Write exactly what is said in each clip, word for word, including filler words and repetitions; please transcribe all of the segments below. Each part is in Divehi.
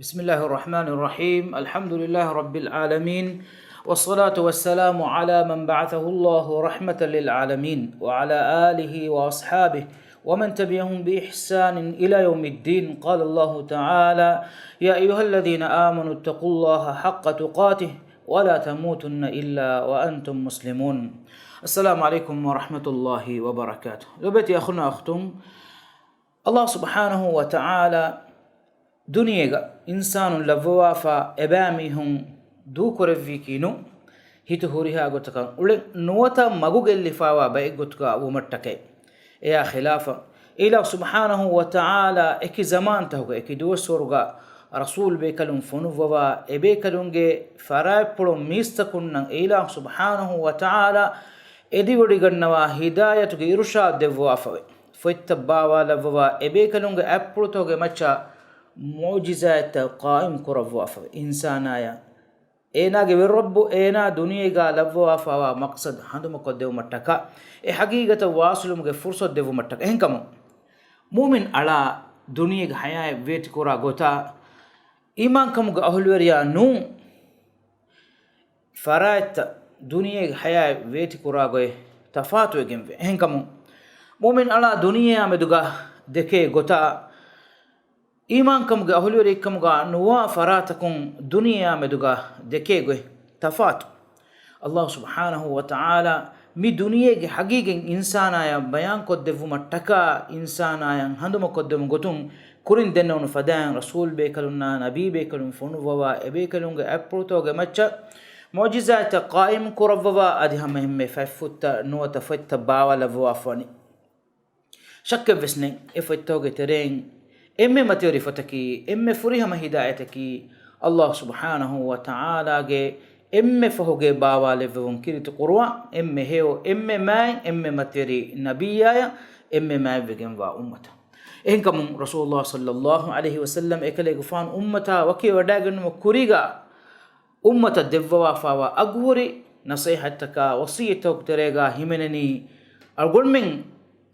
بسم الله الرحمن الرحيم. الحمد لله رب العالمين. والصلاة والسلام على من بعثه الله رحمة للعالمين وعلى آله وأصحابه ومن تبعهم بإحسان إلى يوم الدين. قال الله تعالى: يا أيها الذين آمنوا اتقوا الله حق تقاته ولا تموتن إلا وأنتم مسلمون. السلام عليكم ورحمة الله وبركاته. ލޮބުވެތި އަޚުންނާ އުޚްތުން، ﷲ ސުބްޙާނަހޫ ވަތަޢާލާ ދުނިޔޭގަ އިންސާނުން ލައްވަވާފަ އެބައިމީހުން ދޫކުރެއްވީކީ ނޫން، ހިތު ހުރިހާ ގޮތަކަށް އުޅެން ނުވަތަ މަގު ގެއްލިފައިވާ ބައެއްގޮތުގަ ވުމަށްޓަކައި. އެއާ ޚިލާފަށް، އިލާހު ސުބްޙާނަހޫ ވަތަޢާލާ އެކި ޒަމާންތަކުގަ، އެކި ދުވަސްވަރުގަ ރަސޫލް ބޭކަލުން ފޮނުއްވަވާ، އެބޭކަލުންގެ ފަރާތްޕުޅު މީސްތަކުންނަށް އިލާހު ސުބްޙާނަހޫ ވަތަޢާލާ އެދިވޮޑިގަންނަވާ ހިދާޔަތުގެ އިރުޝާދު ދެއްވާފަވޭ. ފޮތްތައް ބާވާލައްވަވާ، އެބޭކަލުންގެ އަތްޕުޅުތަކުގެ މައްޗަށް މުޢުޖިޒާތްތައް ޤާއިމް ކުރައްވާފަވޭ. އިންސާނާޔަށް އޭނާގެ ވެރި ރައްބު އޭނާ ދުނިޔޭގަ ލައްވަވާފައިވާ މަޤްޞަދު ހަނދުމަކޮށްދެވުމަށްޓަކާ، އެ ޙަޤީޤަތަށް ވާސިލުމުގެ ފުރުޞަތު ދެއްވުމަށްޓަކާ. އެހެންކަމުން، މުއުމިން އަޅާ ދުނިޔޭގެ ޙަޔާތް ވޭތިކުރާ ގޮތާ، އީމާންކަމުގެ އަހުލުވެރިޔާ ނޫން، ފަރާތްތައް ދުނިޔޭގެ ޙަޔާތް ވޭތިކުރާ ގޮތް ތަފާތުވެގެންވޭ. އެހެންކަމުން، މުއުމިން އަޅާ ދުނިޔެއާ މެދުގަ ދެކޭ ގޮތާ، އީމާންކަމުގެ އަހުލުވެރިކަމުގަ ނުވާ ފަރާތަކުން ދުނިޔެއާ މެދުގަ ދެކޭ ގޮތް ތަފާތު. ﷲ ސުބްޙާނަހޫ ވަތަޢާލާ މި ދުނިޔޭގެ ޙަޤީޤަތް އިންސާނާޔަށް ބަޔާންކޮށްދެއްވުމަށްޓަކާ، އިންސާނާޔަށް ހަނދުމަކޮށްދެވުމުގެ ގޮތުން ކުރިން ދެންނެވުނު ފަދައިން ރަސޫލް ބޭކަލުންނާ ނަބީ ބޭކަލުން ފޮނުއްވަވާ އެބޭކަލުންގެ އަތްޕުޅުތަކުގެ މައްޗަށް މުޢުޖިޒާތްތައް ޤާއިމް ކުރައްވަވާ އަދި ހަމައެހެންމެ ފަތްފުށްތައް ނުވަތަ ފޮތްތައް ބާވާލައްވަވާފަވަނީ. ޝައްކެއްވެސް ނެތް، އެ ފޮތްތަކުގެ ތެރެއިން އެންމެ މަތިވެރި ފޮތަކީ، އެންމެ ފުރިހަމަ ހިދާޔަތަކީ، ﷲ ސުބްޙާނަހޫ ވަތަޢާލާގެ އެންމެ ފަހުގެ ބާވާލެއްވެވުން ކީރިތި ޤުރުއާން، އެންމެ ހެޔޮ، އެންމެ މާތް، އެންމެ މަތިވެރި ނަބިއްޔާޔަށް އެންމެ މާތްވެގެންވާ އުއްމަތަށް. އެހެންކަމުން، ރަސޫލުﷲ ޞައްލައްލާހު ޢަލައިހި ވަސައްލަމް އެކަލޭގެފާނު އުއްމަތާ ވަކިވެވަޑައިގެންނުމުގެ ކުރީގަ، އުއްމަތަށް ދެއްވަވާފައިވާ އަގުހުރި ނަޞޭޙަތްތަކާ ވަޞިއްޔަތްތަކުގެ ތެރޭގަ ހިމެނެނީ، އަޅުގަނޑުމެން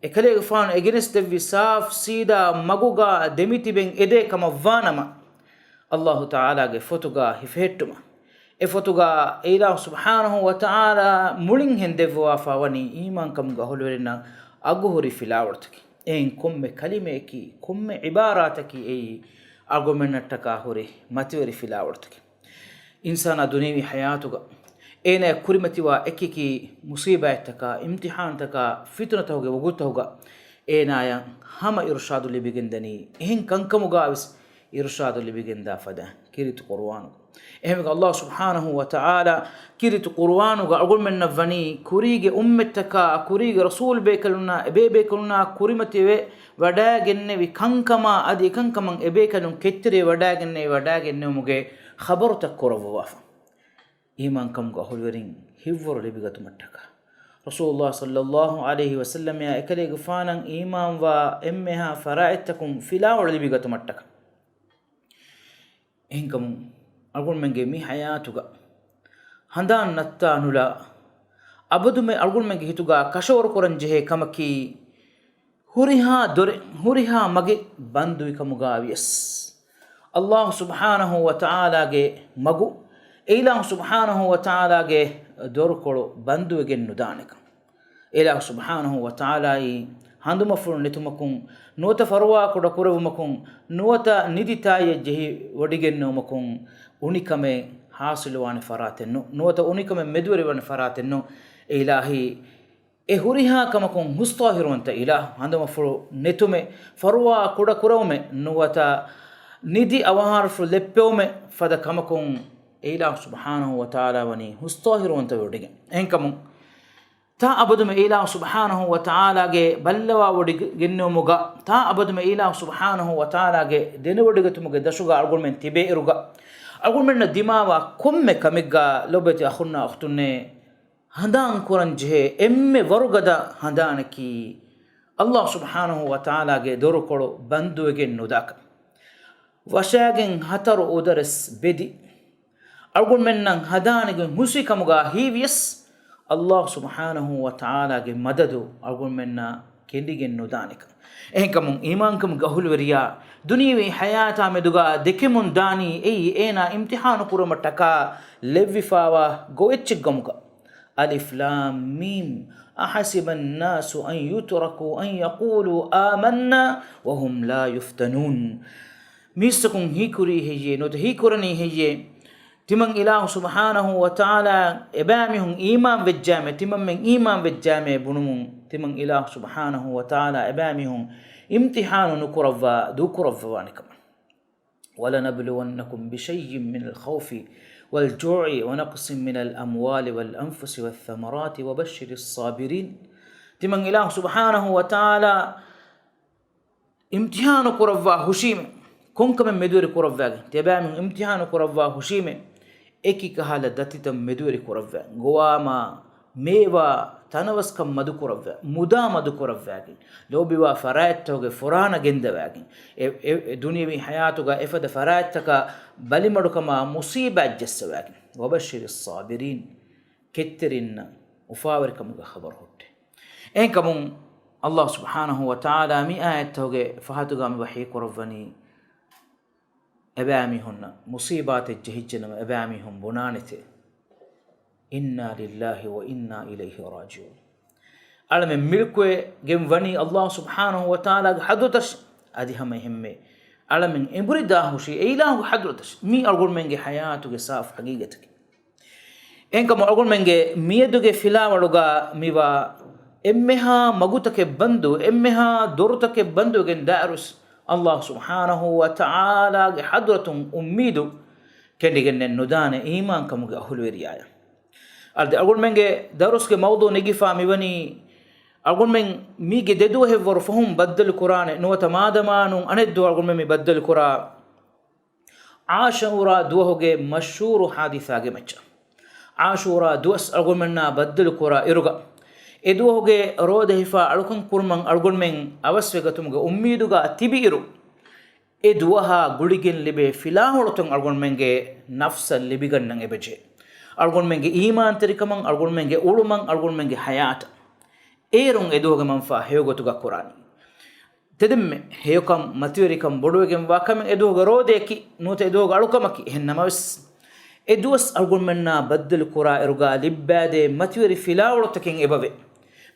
އެކަލޭގެފާނު އެގެނެސްދެއްވި ސާފު ސީދާ މަގުގަ ދެމިތިބެން އެދޭ ކަމަށްވާނަމަ، ﷲ ތަޢާލާގެ ފޮތުގަ ހިފެހެއްޓުމަށް. އެ ފޮތުގަ އެ އިލާހު ސުބްޙާނަހޫ ވަތަޢާލާ މުޅިންހެން ދެއްވަވާފައިވަނީ އީމާންކަމުގެ އަހުލުވެރިންނަށް އަގުހުރި ފިލާވަޅުތަކެއް. އެއިން ކޮންމެ ކަލިމައަކީ، ކޮންމެ ޢިބާރާތަކީ އެއީ އަޅުގަނޑުމެންނަށްޓަކާ ހުރި މަތިވެރި ފިލާވަޅުތަކެއް. އިންސާނާ ދުނިޔެވީ ޙަޔާތުގަ އޭނާޔަށް ކުރިމަތިވާ އެކިއެކި މުޞީބާތްތަކާ، އިމްތިޙާންތަކާ، ފިތުނަތަކުގެ ވަގުތުތަކުގަ އޭނާޔަށް ހަމަ އިރުޝާދު ލިބިގެންދަނީ، އެހެން ކަންކަމުގަވެސް އިރުޝާދު ލިބިގެންދާ ފަދަ ކީރިތި ޤުރުއާނުގަ. އެހެންވެގެން ﷲ ސުބްޙާނަހޫ ވަތަޢާލާ ކީރިތި ޤުރުއާނުގަ އަޅުގަނޑުމެންނަށް ވަނީ ކުރީގެ އުއްމަތްތަކާ، ކުރީގެ ރަސޫލު ބޭކަލުންނާ، އެބޭބޭކަލުންނާ ކުރިމަތިވެ ވަޑައިގެންނެވި ކަންކަމާ އަދި އެކަންކަމަށް އެބޭކަލުން ކެތްތެރިވެ ވަޑައިގެންނެވި ވަޑައިގެންނެވުމުގެ ޚަބަރުތައް ކުރައްވަވާފަ. އީމާންކަމުގެ އަހުލުވެރިން ހިތްވަރު ލިބިގަތުމަށްޓަކާ. ރަސޫލުﷲ ޞައްލައްލާހު ޢަލައިހި ވަސައްލަމައާ އެކަލޭގެފާނަށް އީމާންވާ އެންމެހާ ފަރާތްތަކުން ފިލާވަޅު ލިބިގަތުމަށްޓަކާ. އެހެންކަމުން އަޅުގަނޑުމެންގެ މި ޙަޔާތުގަ ހަނދާން ނައްތާ ނުލާ، އަބަދުމެ އަޅުގަނޑުމެންގެ ހިތުގަ ކަށަވަރުކުރަން ޖެހޭ ކަމަކީ، ހުރިހާ ދޮރެއް، ހުރިހާ މަގެއް ބަންދުވިކަމުގަ ވިޔަސް، ﷲ ސުބްޙާނަހޫ ވަތަޢާލާގެ މަގު، އެ އިލާހު ސުބްޙާނަހޫ ވަތަޢާލާގެ ދޮރުކޮޅު ބަންދުވެގެން ނުދާނެކަން. އެ އިލާހު ސުބްޙާނަހޫ ވަތަޢާލާއީ ހަނދުމަފުޅު ނެތުމަކުން، ނުވަތަ ފަރުވާ ކުޑަކުރެވުމަކުން، ނުވަތަ ނިދި ތާއިއެއް ޖެހި ވޮޑިގެންނެވުމަކުން އުނިކަމެއް ޙާޞިލުވާނެ ފަރާތެއް ނޫން، ނުވަތަ އުނިކަމެއް މެދުވެރިވާނެ ފަރާތެއް ނޫން. އެ އިލާހީ އެ ހުރިހާ ކަމަކުން ހުސްޠާހިރުވަންތަ އިލާހު، ހަނދުމަފުޅު ނެތުމެއް، ފަރުވާ ކުޑަކުރެވުމެއް، ނުވަތަ ނިދި އަވަހާރަފުޅު ލެއްޕެވުމެއް ފަދަ ކަމަކުން އެ އިލާހު ސުބްޙާނަހޫ ވަތަޢާލާ ވަނީ ހުސްޠާހިރުވަންތަވެވޮޑިގެން. އެހެންކަމުން، ތާ އަބަދުމެ އެ އިލާހު ސުބްޙާނަހޫ ވަތަޢާލާގެ ބައްލަވާވޮޑިގެންނެވުމުގަ، ތާ އަބަދުމެ އެ އިލާހު ސުބްޙާނަހޫ ވަތަޢާލާގެ ދެނެވޮޑިގަތުމުގެ ދަށުގަ އަޅުގަނޑުމެން ތިބޭއިރުގަ، އަޅުގަނޑުމެންނަށް ދިމާވާ ކޮންމެ ކަމެއްގަ ލޮބުވެތި އަޚުންނާ އުޚްތުންނޭ، ހަނދާން ކުރަން ޖެހޭ އެންމެ ވަރުގަދަ ހަނދާނަކީ، ﷲ ސުބްޙާނަހޫ ވަތަޢާލާގެ ދޮރުކޮޅު ބަންދުވެގެން ނުދާކަން. ވަށައިގެން ހަތަރު އުދަރެސް ބެދި، އަޅުގަނޑުމެންނަށް ހަނދާންވެގެން ހުސްވި ކަމުގަ ހީވިޔަސް، ﷲ ސުބްޙާނަހޫ ވަތަޢާލާގެ މަދަދު އަޅުގަނޑުމެންނަށް ކެނޑިގެން ނުދާނެކަން. އެހެންކަމުން އީމާންކަމުގެ އަހުލުވެރިޔާ ދުނިޔެވީ ޙަޔާތާ މެދުގަ ދެކެމުން ދާނީ އެއީ އޭނާ އިމްތިޙާނު ކުރުމަށްޓަކާ ލެއްވިފާވާ ގޮވެއްޗެއް ކަމުގަ. الم. أحسب الناس أن يتركوا أن يقولوا آمنا وهم لا يفتنون. މީސްތަކުން ހީކުރީ ހެއްޔޭ؟ ނުވަތަ ހީކުރަނީ ހެއްޔޭ؟ ތިމަން އިލާހު ސުބްޙާނަހޫ ވަތަޢާލާ އެބައިމީހުން އީމާން ވެއްޖާމޭ، ތިމަންމެން އީމާން ވެއްޖާމޭ ބުނުމުން، ތިމަން އިލާހު ސުބްޙާނަހޫ ވަތަޢާލާ އެބައިމީހުން އިމްތިޙާނު ނުކުރައްވާ ދޫކުރައްވަވާނެ ކަމަށް. ولنبلونكم بشيء من الخوف والجوع ونقص من الأموال والأنفس والثمرات وبشر الصابرين. ތިމަން އިލާހު ސުބްޙާނަހޫ ވަތަޢާލާ އިމްތިޙާނު ކުރައްވާ ހުށީމެ، ކޮންކަމެއް މެދުވެރި ކުރައްވާގެން، ތިޔަބައިމީހުން އިމްތިޙާނު ކުރައްވާ ހުށީމެ، އެކި ކަހަލަ ދަތިތައް މެދުވެރި ކުރައްވާ، ގޮވާމާ މޭވާ ތަނަވަސްކަން މަދު ކުރައްވާ، މުދާ މަދު ކުރައްވާގެން، ލޯބިވާ ފަރާތްތަކުގެ ފުރާނަ ގެންދަވާގެން، އެ، އެ، އެ ދުނިޔެވީ ޙަޔާތުގަ އެފަދަ ފަރާތްތަކާ ބަލިމަޑުކަމާ މުޞީބާތް ޖައްސަވާގެން. وبشر الصابرين، ކެތްތެރިންނަށް އުފާވެރިކަމުގެ ޚަބަރު ހުއްޓޭ. އެހެންކަމުން ﷲ ސުބްޙާނަހޫ ވަތަޢާލާ މި އާޔަތްތަކުގެ ފަހަތުގަ މި ވަޙީ ކުރައްވަނީ، އެބައިމީހުންނަށް މުޞީބާތެއް ޖެހިއްޖެނަމަ އެބައިމީހުން ބުނާނެތެ، إنا لله وإنا إليه راجعون. އަޅަމެން މިލްކުވެ ގެން ވަނީ ﷲ ސުބްޙާނަހޫ ވަތަޢާލާގެ ޙަޟްރަތަށް، އަދި ހަމަ އެހެންމެ އަޅަމެން އެނބުރި ދާހުށީ އެ އިލާހުގެ ޙަޟްރަތަށް. މީ އަޅުގަނޑުމެންގެ ޙަޔާތުގެ ސާފު ޙަޤީޤަތަކީ. އެހެންކަމުން އަޅުގަނޑުމެންގެ މިއަދުގެ ފިލާވަޅުގަ މިވާ އެންމެހާ މަގުތަކެއް ބަންދު، އެންމެހާ ދޮރުތަކެއް ބަންދުވެގެން ދާއިރުވެސް ﷲ ސުބްޙާނަހޫ ވަތަޢާލާގެ ޙަޟްރަތުން އުއްމީދު ކެނޑިގެންނެއް ނުދާނެ އީމާންކަމުގެ އަހުލުވެރިޔާޔަށް. އަދި އަޅުގަނޑުމެންގެ ދަރުސްގެ މައުޟޫޢު ނެގިފާ މިވަނީ، އަޅުގަނޑުމެން މީގެ ދެ ދުވަހެއްވަރު ފަހުން ބައްދަލު ކުރާނެ ނުވަތަ މާދަމާ ނޫން އަނެއް ދުވަހު އަޅުގަނޑުމެން މި ބައްދަލު ކުރާ. ޢާޝޫރާ ދުވަހުގެ މަޝްހޫރު ޙާދިސާގެ މައްޗަށް. ޢާޝޫރާ ދުވަސް އަޅުގަނޑުމެންނާ ބައްދަލު ކުރާ އިރުގަ، އެ ދުވަހުގެ ރޯދަ ހިފާ އަޅުކަން ކުރުމަށް އަޅުގަނޑުމެން އަވަސްވެގަތުމުގެ އުއްމީދުގަ ތިބި އިރު، އެ ދުވަހާ ގުޅިގެން ލިބޭ ފިލާވަޅުތައް އަޅުގަނޑުމެންގެ ނަފްސަށް ލިބިގަންނަން އެބަޖެހޭ. އަޅުގަނޑުމެންގެ އީމާންތެރިކަމަށް، އަޅުގަނޑުމެންގެ އުޅުމަށް، އަޅުގަނޑުމެންގެ ޙަޔާތަށް. އޭރުން އެ ދުވަހުގެ މަންފާ ހެޔޮގޮތުގަ ކުރާނީ. ތެދެންމެ ހެޔޮކަން، މަތިވެރިކަން ބޮޑުވެގެންވާ ކަމެއް އެ ދުވަހުގެ ރޯދަޔަކީ ނުވަތަ އެ ދުވަހުގެ އަޅުކަމަކީ. އެހެން ނަމަވެސް، އެ ދުވަސް އަޅުގަނޑުމެންނާ ބައްދަލު ކުރާ އިރުގަ ލިއްބާދޭ މަތިވެރި ފިލާވަޅުތަކެއް އެބަވޭ.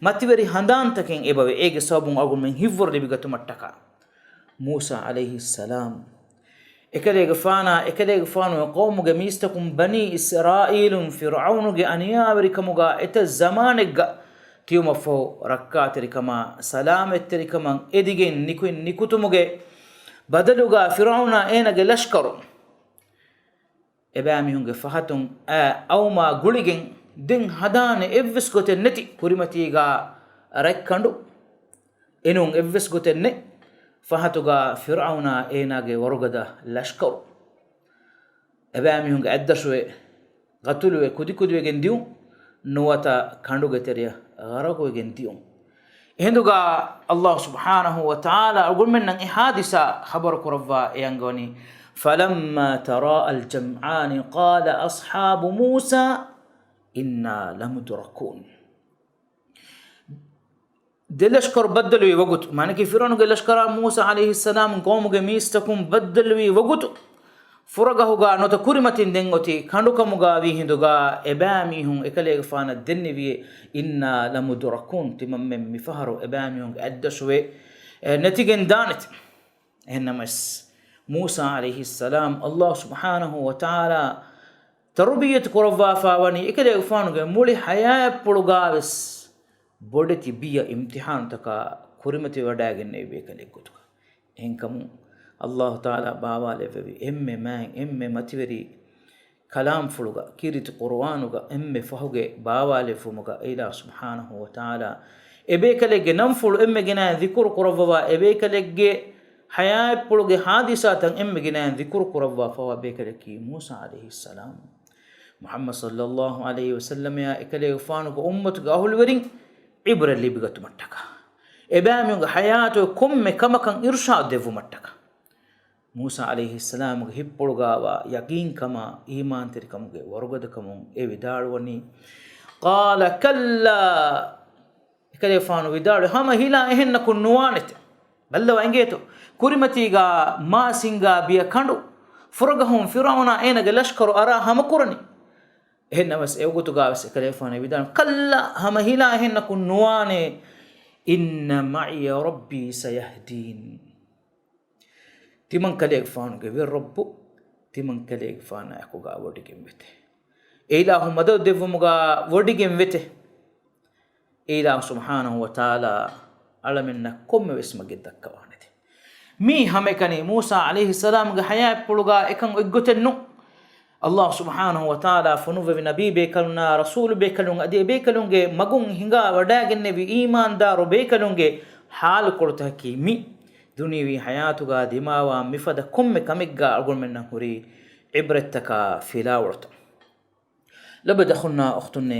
މަތިވެރި ހަނދާންތަކެއް އެބަވޭ. އޭގެ ސަބަބުން އަޅުގަނޑުމެން ހިތްވަރު ލިބިގަތުމަށްޓަކާ. މޫސާ ޢަލައިހިއްސަލާމް އެކަލޭގެފާނާ، އެކަލޭގެފާނުގެ ޤައުމުގެ މީސްތަކުން ބަނީ އިސްރާއީލުން ފިރްޢައުނުގެ އަނިޔާވެރިކަމުގަ އެތައް ޒަމާނެއްގަ ތިޔުމަށްފަހު ރައްކާތެރިކަމާ، ސަލާމަތްތެރިކަމަށް އެދިގެން ނިކުތް ނިކުތުމުގެ ބަދަލުގަ ފިރްޢައުނާ އޭނާގެ ލަޝްކަރު އެބައިމީހުންގެ ފަހަތުން އައުމާ ގުޅިގެން ދެން ހަދާނެ އެއްވެސް ގޮތެއް ނެތި ކުރިމަތީގަ ރަތްކަނޑު އެނޫން އެއްވެސް ގޮތެއް ނެތް. ފަހަތުގަ ފިރްޢައުނާ އޭނާގެ ވަރުގަދަ ލަޝްކަރު އެބައިމީހުންގެ އަތްދަށުވެ ގަތުލުވެ ކުދިކުދިވެގެން ދިޔުން، ނުވަތަ ކަނޑުގެ ތެރެއަށް ޣަރަޤުވެގެން ދިޔުން. އެހިނދުގަ ﷲ ސުބްޙާނަހޫ ވަތަޢާލާ އަޅުގަނޑުމެންނަށް އެ ޙާދިސާ ޚަބަރު ކުރައްވާ އެ އަންގަވަނީ، فلما تراءى الجمعان قال أصحاب موسى إنا لمدركون. ދެ ލަޝްކަރު ބައްދަލުވި ވަގުތު، މާނައަކީ ފިރްޢައުނުގެ ލަޝްކަރާ މޫސާ ޢަލައިހިއްސަލާމު ޤައުމުގެ މީސްތަކުން ބައްދަލުވި ވަގުތު، ފުރަގަހުގަ ނުވަތަ ކުރިމަތިން ދެން އޮތީ ކަނޑުކަމުގަ ވީ ހިނދުގަ އެބައިމީހުން އެކަލޭގެފާނަށް ދެންނެވިއޭ، إنا لمدركون، ތިމަންމެން މިފަހަރު އެބައިމީހުންގެ އަތްދަށުވެ، އެ، ނެތިގެން ދާނެތެ. އެހެންނަމަވެސް، މޫސާ ޢަލައިހިއްސަލާމް ﷲ ސުބްޙާނަހޫ ވަތަޢާލާ ތަރުބިޔަތު ކުރައްވާފާ ވަނީ އެކަލޭގެފާނުގެ މުޅި ޙަޔާތްޕުޅުގަވެސް ބޮޑެތި ބިޔަ އިމްތިޙާނުތަކާ ކުރިމަތިވެވަޑައިގެންނެވި ބޭކަލެއް ގޮތުގަ. އެހެންކަމުން ﷲ ތަޢާލާ ބާވާލެއްވެވި އެންމެ މާތް، އެންމެ މަތިވެރި ކަލާމްފުޅުގަ، ކީރިތި ޤުރުއާނުގަ އެންމެ ފަހުގެ ބާވާލެއްވުމުގަ އިލާހު ސުބްޙާނަހޫ ވަތަޢާލާ އެބޭކަލެއްގެ ނަންފުޅު އެންމެ ގިނައިން ޛިކުރު ކުރައްވަވާ، އެބޭކަލެއްގެ ޙަޔާތްޕުޅުގެ ޙާދިސާތައް އެންމެ ގިނައިން ޛިކުރު ކުރައްވާފަވާ ބޭކަލަކީ މޫސާ ޢަލައިހިއްސަލާމް. މުޙައްމަދު ޞައްލައްލާހު ޢަލައިހި ވަސައްލަމައާ އެކަލޭގެފާނުގެ އުއްމަތުގެ އަހުލުވެރިން ޢިބްރަތް ލިބިގަތުމަށްޓަކާ، އެބައިމީހުންގެ ޙަޔާތުގެ ކޮންމެ ކަމަކަށް އިރުޝާދު ދެއްވުމަށްޓަކާ، މޫސާ ޢަލައިހިއްސަލާމުގެ ހިތްޕުޅުގަވާ ޔަޤީންކަމާ އީމާންތެރިކަމުގެ ވަރުގަދަކަމުން އެ ވިދާޅުވަނީ، قال كلا، އެ ކަލޭފާނު ވިދާޅުވި، ހަމަ ހިލާ އެހެންނަކުން ނުވާނެތެ. ބައްލަވާ އިނގޭތޯ. ކުރިމަތީގާ މާ ސިނގާ ބިޔަ ކަނޑު. ފުރަގަހުން ފިރުޢައުނާ އޭނަގެ ލަޝްކަރު އަރާ ހަމަކުރަނީ. އެހެންނަމަސް އެވަގުތުގާވެސް އެކަލޭފާނު ވިދާޅުވި، ކައްލާ ހަމަ ހިލާ އެހެންނަކުން ނުވާނެ. إن معي ربي سيهدين. ތިމަން ކަލޭގެފާނުގެ ވެރި ރައްބު ތިމަން ކަލޭގެފާނާ އެކުގާ ވޮޑިގެން ވެތެ. އެ އިލާހު މަދަދު ދެއްވުމުގާ ވޮޑިގެން ވެތެ. އެ އިލާހު ސުބްޙާނަހު ވަތަޢާލާ އަޅަމެންނަށް ކޮންމެވެސް މަގެއް ދައްކަވާނެތެ. މީ ހަމައެކަނި މޫސާ ޢަލައިހިއްސަލާމްގެ ޙަޔާތްޕުޅުގާ އެކަން އޮތްގޮތެއް ނޫން. އައްލާހު ސުބްޙާނަހު ވަތަޢާލާ ފޮނުއްވެވި ނަބީ ބޭކަލުންނާ ރަސޫލު ބޭކަލުން އަދި އެބޭކަލުންގެ މަގުން ހިނގާ ވަޑައިގެންނެވި އީމާންދާރު ބޭކަލުންގެ ޙާލުކޮޅުތަކަކީ މި ދުނިޔެވީ ޙަޔާތުގާ ދިމާވާ މިފަދަ ކޮންމެ ކަމެއްގާ އަޅުގަނޑުމެންނަށް ހުރީ ޢިބްރަތްތަކާ ފިލާވަޅުތައް. ލޮބުވެތި އަޚުންނާ އުޚްތުންނޭ،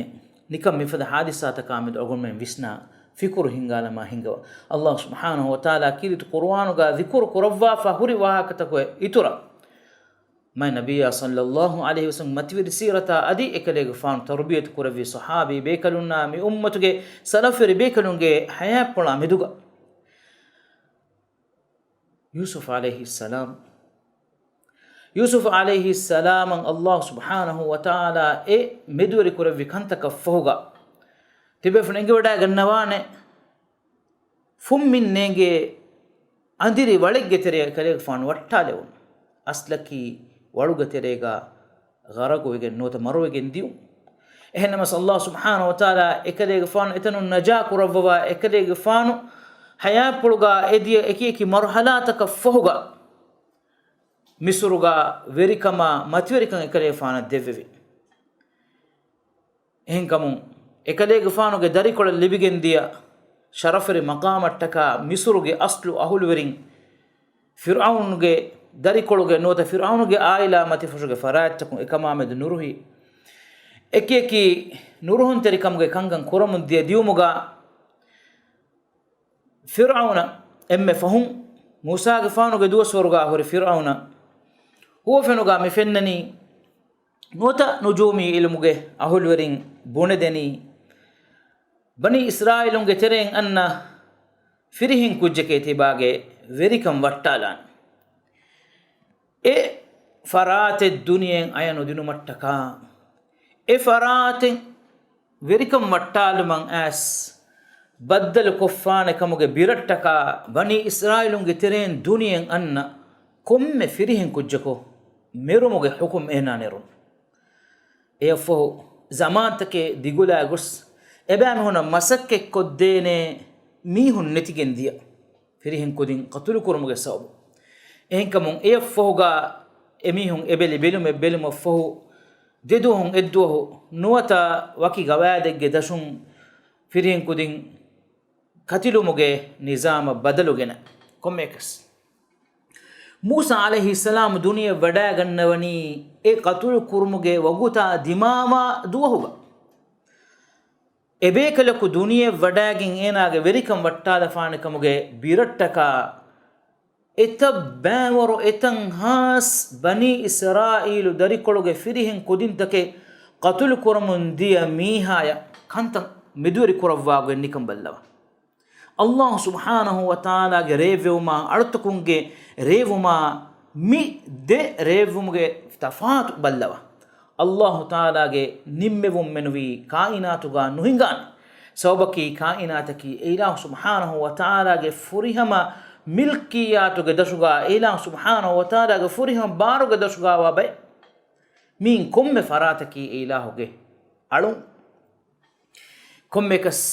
ނިކަން މިފަދަ ޙާދިސާތަކާމެދު އަޅުގަނޑުމެން ވިސްނާ ފިކުރު ހިންގާލަމާ ހިންގަވާ. އައްލާހު ސުބްޙާނަހު ވަތަޢާލާ ކީރިތި ޤުރުއާނުގާ ޛިކުރު ކުރައްވާފަ ހުރި ވާހަކަތަކުގެ އިތުރަށް، މާތް ނަބިއްޔާ ޞައްލައްލާހު ޢަލައިހި ވަސައްލަމް މަތިވެރި ސީރަތާ އަދި އެކަލޭގެފާނު ތަރުބިޔަތު ކުރެއްވި ޞަޙާބީ ބޭކަލުންނާ މި އުއްމަތުގެ ސަލަފުވެރި ބޭކަލުންގެ ޙަޔާތްޕުޅާ މެދުގަ ޔޫސުފް ޢަލައިހިއްސަލާމް، ޔޫސުފް ޢަލައިހިއްސަލާމަށް އައްލާހު ސުބްޙާނަހު ވަތަޢާލާ އެ މެދުވެރި ކުރެއްވި ކަންތަކަށް ފަހުގަ ތިބޭފުޅުން އެނގިވަޑައިގަންނަވާނެ، ފުންމިން ނޭނގޭ އަނދިރި ވަޅެއްގެ ތެރެއަށް އެކަލޭގެފާނު ވައްޓާލެވުނު. އަސްލަކީ ވަޅުގެ ތެރޭގަ ޣަރަޤުވެގެން ނުވަތަ މަރުވެގެން ދިޔުން. އެހެންނަމަސް އައްލާހު ސުބްޙާނަހު ވަތަޢާލާ އެކަލޭގެފާނު އެތަނުން ނަޖާ ކުރައްވަވާ، އެކަލޭގެފާނު ޙަޔާތްޕުޅުގަ އެދިޔަ އެކި އެކި މަރުޙަލާތަކަށް ފަހުގަ މިސުރުގަ ވެރިކަމާ މަތިވެރިކަން އެކަލޭގެފާނަށް ދެއްވެވި. އެހެންކަމުން، އެކަލޭގެފާނުގެ ދަރިކޮޅަށް ލިބިގެންދިޔަ ޝަރަފުވެރި މަޤާމަށްޓަކާ މިސުރުގެ އަސްލު އަހުލުވެރިން، ފިރްޢައުނުގެ ދަރިކޮޅުގެ ނުވަތަ ފިރްޢައުނުގެ ޢާއިލާ މަތިފުށުގެ ފަރާތްތަކުން އެކަމާމެދު ނުރުހި، އެކިއެކި ނުރުހުންތެރިކަމުގެ ކަންކަން ކުރަމުން ދިޔަ ދިޔުމުގަ، ފިރްޢައުނަށް އެންމެ ފަހުން މޫސާގެފާނުގެ ދުވަސްވަރުގާ ހުރި ފިރްޢައުނަށް ހުވަފެނުގާ މި ފެންނަނީ، ނުވަތަ ނުޖޫމީ ޢިލްމުގެ އަހުލުވެރިން ބުނެދެނީ، ބަނީ އިސްރާއީލުންގެ ތެރެއިން އަންނަ ފިރިހެން ކުއްޖެކޭ ތިބާގެ ވެރިކަން ވައްޓާލާން. އެ ފަރާތެއް ދުނިޔެއިން އަޔަށް ނުދިނުމަށްޓަކާ، އެ ފަރާތެއް ވެރިކަން ވައްޓާލުމަށް އައިސް ބައްދަލު ކޮށްފާނެ ކަމުގެ ބިރަށްޓަކާ، ބަނީ އިސްރާއީލުންގެ ތެރެއިން ދުނިޔެއިން އަންނަ ކޮންމެ ފިރިހެން ކުއްޖަކު މެރުމުގެ ޙުކުމް އޭނާ ނެރުނު. އެއަށްފަހު ޒަމާންތަކެއް ދިގުލާ ގޮސް، އެބައިމީހުނަށް މަސައްކަތްކޮށްދޭނެ މީހުން ނެތިގެން ދިޔަ، ފިރިހެން ކުދިން ޤަތުލުކުރުމުގެ ސަބަބު. އެހެންކަމުން އެއަށްފަހުގާ އެމީހުން އެބެލި ބެލުމެއް ބެލުމަށްފަހު، ދެދުވަހުން އެއްދުވަހު ނުވަތަ ވަކި ގަވާއިދެއްގެ ދަށުން ފިރިހެން ކުދިން ކަތިލުމުގެ ނިޒާމަށް ބަދަލުގެނަ ކޮންމެއަކަސް. މޫސާ ޢަލައިހިއްސަލާމް ދުނިޔެ ވަޑައިގަންނަވަނީ އެ ޤަތުލު ކުރުމުގެ ވަގުތާ ދިމާވާ ދުވަހުގަ. އެބޭކަލަކު ދުނިޔެ ވަޑައިގެން އޭނާގެ ވެރިކަން ވައްޓާލަފާނެ ކަމުގެ ބިރަށްޓަކާ، އެތައް ބައިވަރު އެތައް ހާސް ބަނީ އިސްރާއީލު ދަރިކޮޅުގެ ފިރިހެން ކުދިންތަކެއް ޤަތުލު ކުރަމުން ދިޔަ މީހާޔަށް ކަންތައް މެދުވެރި ކުރައްވާގޮތް ނިކަން ބައްލަވާ. އައްލާހު ސުބްޙާނަހު ވަތަޢާލާގެ ރޭވެވުމާ އަޅުތަކުންގެ ރޭވުމާ މި ދެ ރޭވުމުގެ ތަފާތު ބައްލަވާ. އައްލާހު ތަޢާލާގެ ނިންމެވުން މެނުވީ ކާއިނާތުގާ ނުހިނގާނެ. ސަބަބަކީ ކާއިނާތަކީ އެއިލާހު ސުބްޙާނަހު ވަތަޢާލާގެ ފުރިހަމަ މިލްކިއްޔާތުގެ ދަށުގާ، އެއިލާހު ސުބްޙާނަހު ވަތަޢާލާގެ ފުރިހަމަ ބާރުގެ ދަށުގާވާ ބައެއް. މިއިން ކޮންމެ ފަރާތަކީ އެއިލާހުގެ އަޅުން. ކޮންމެއަކަސް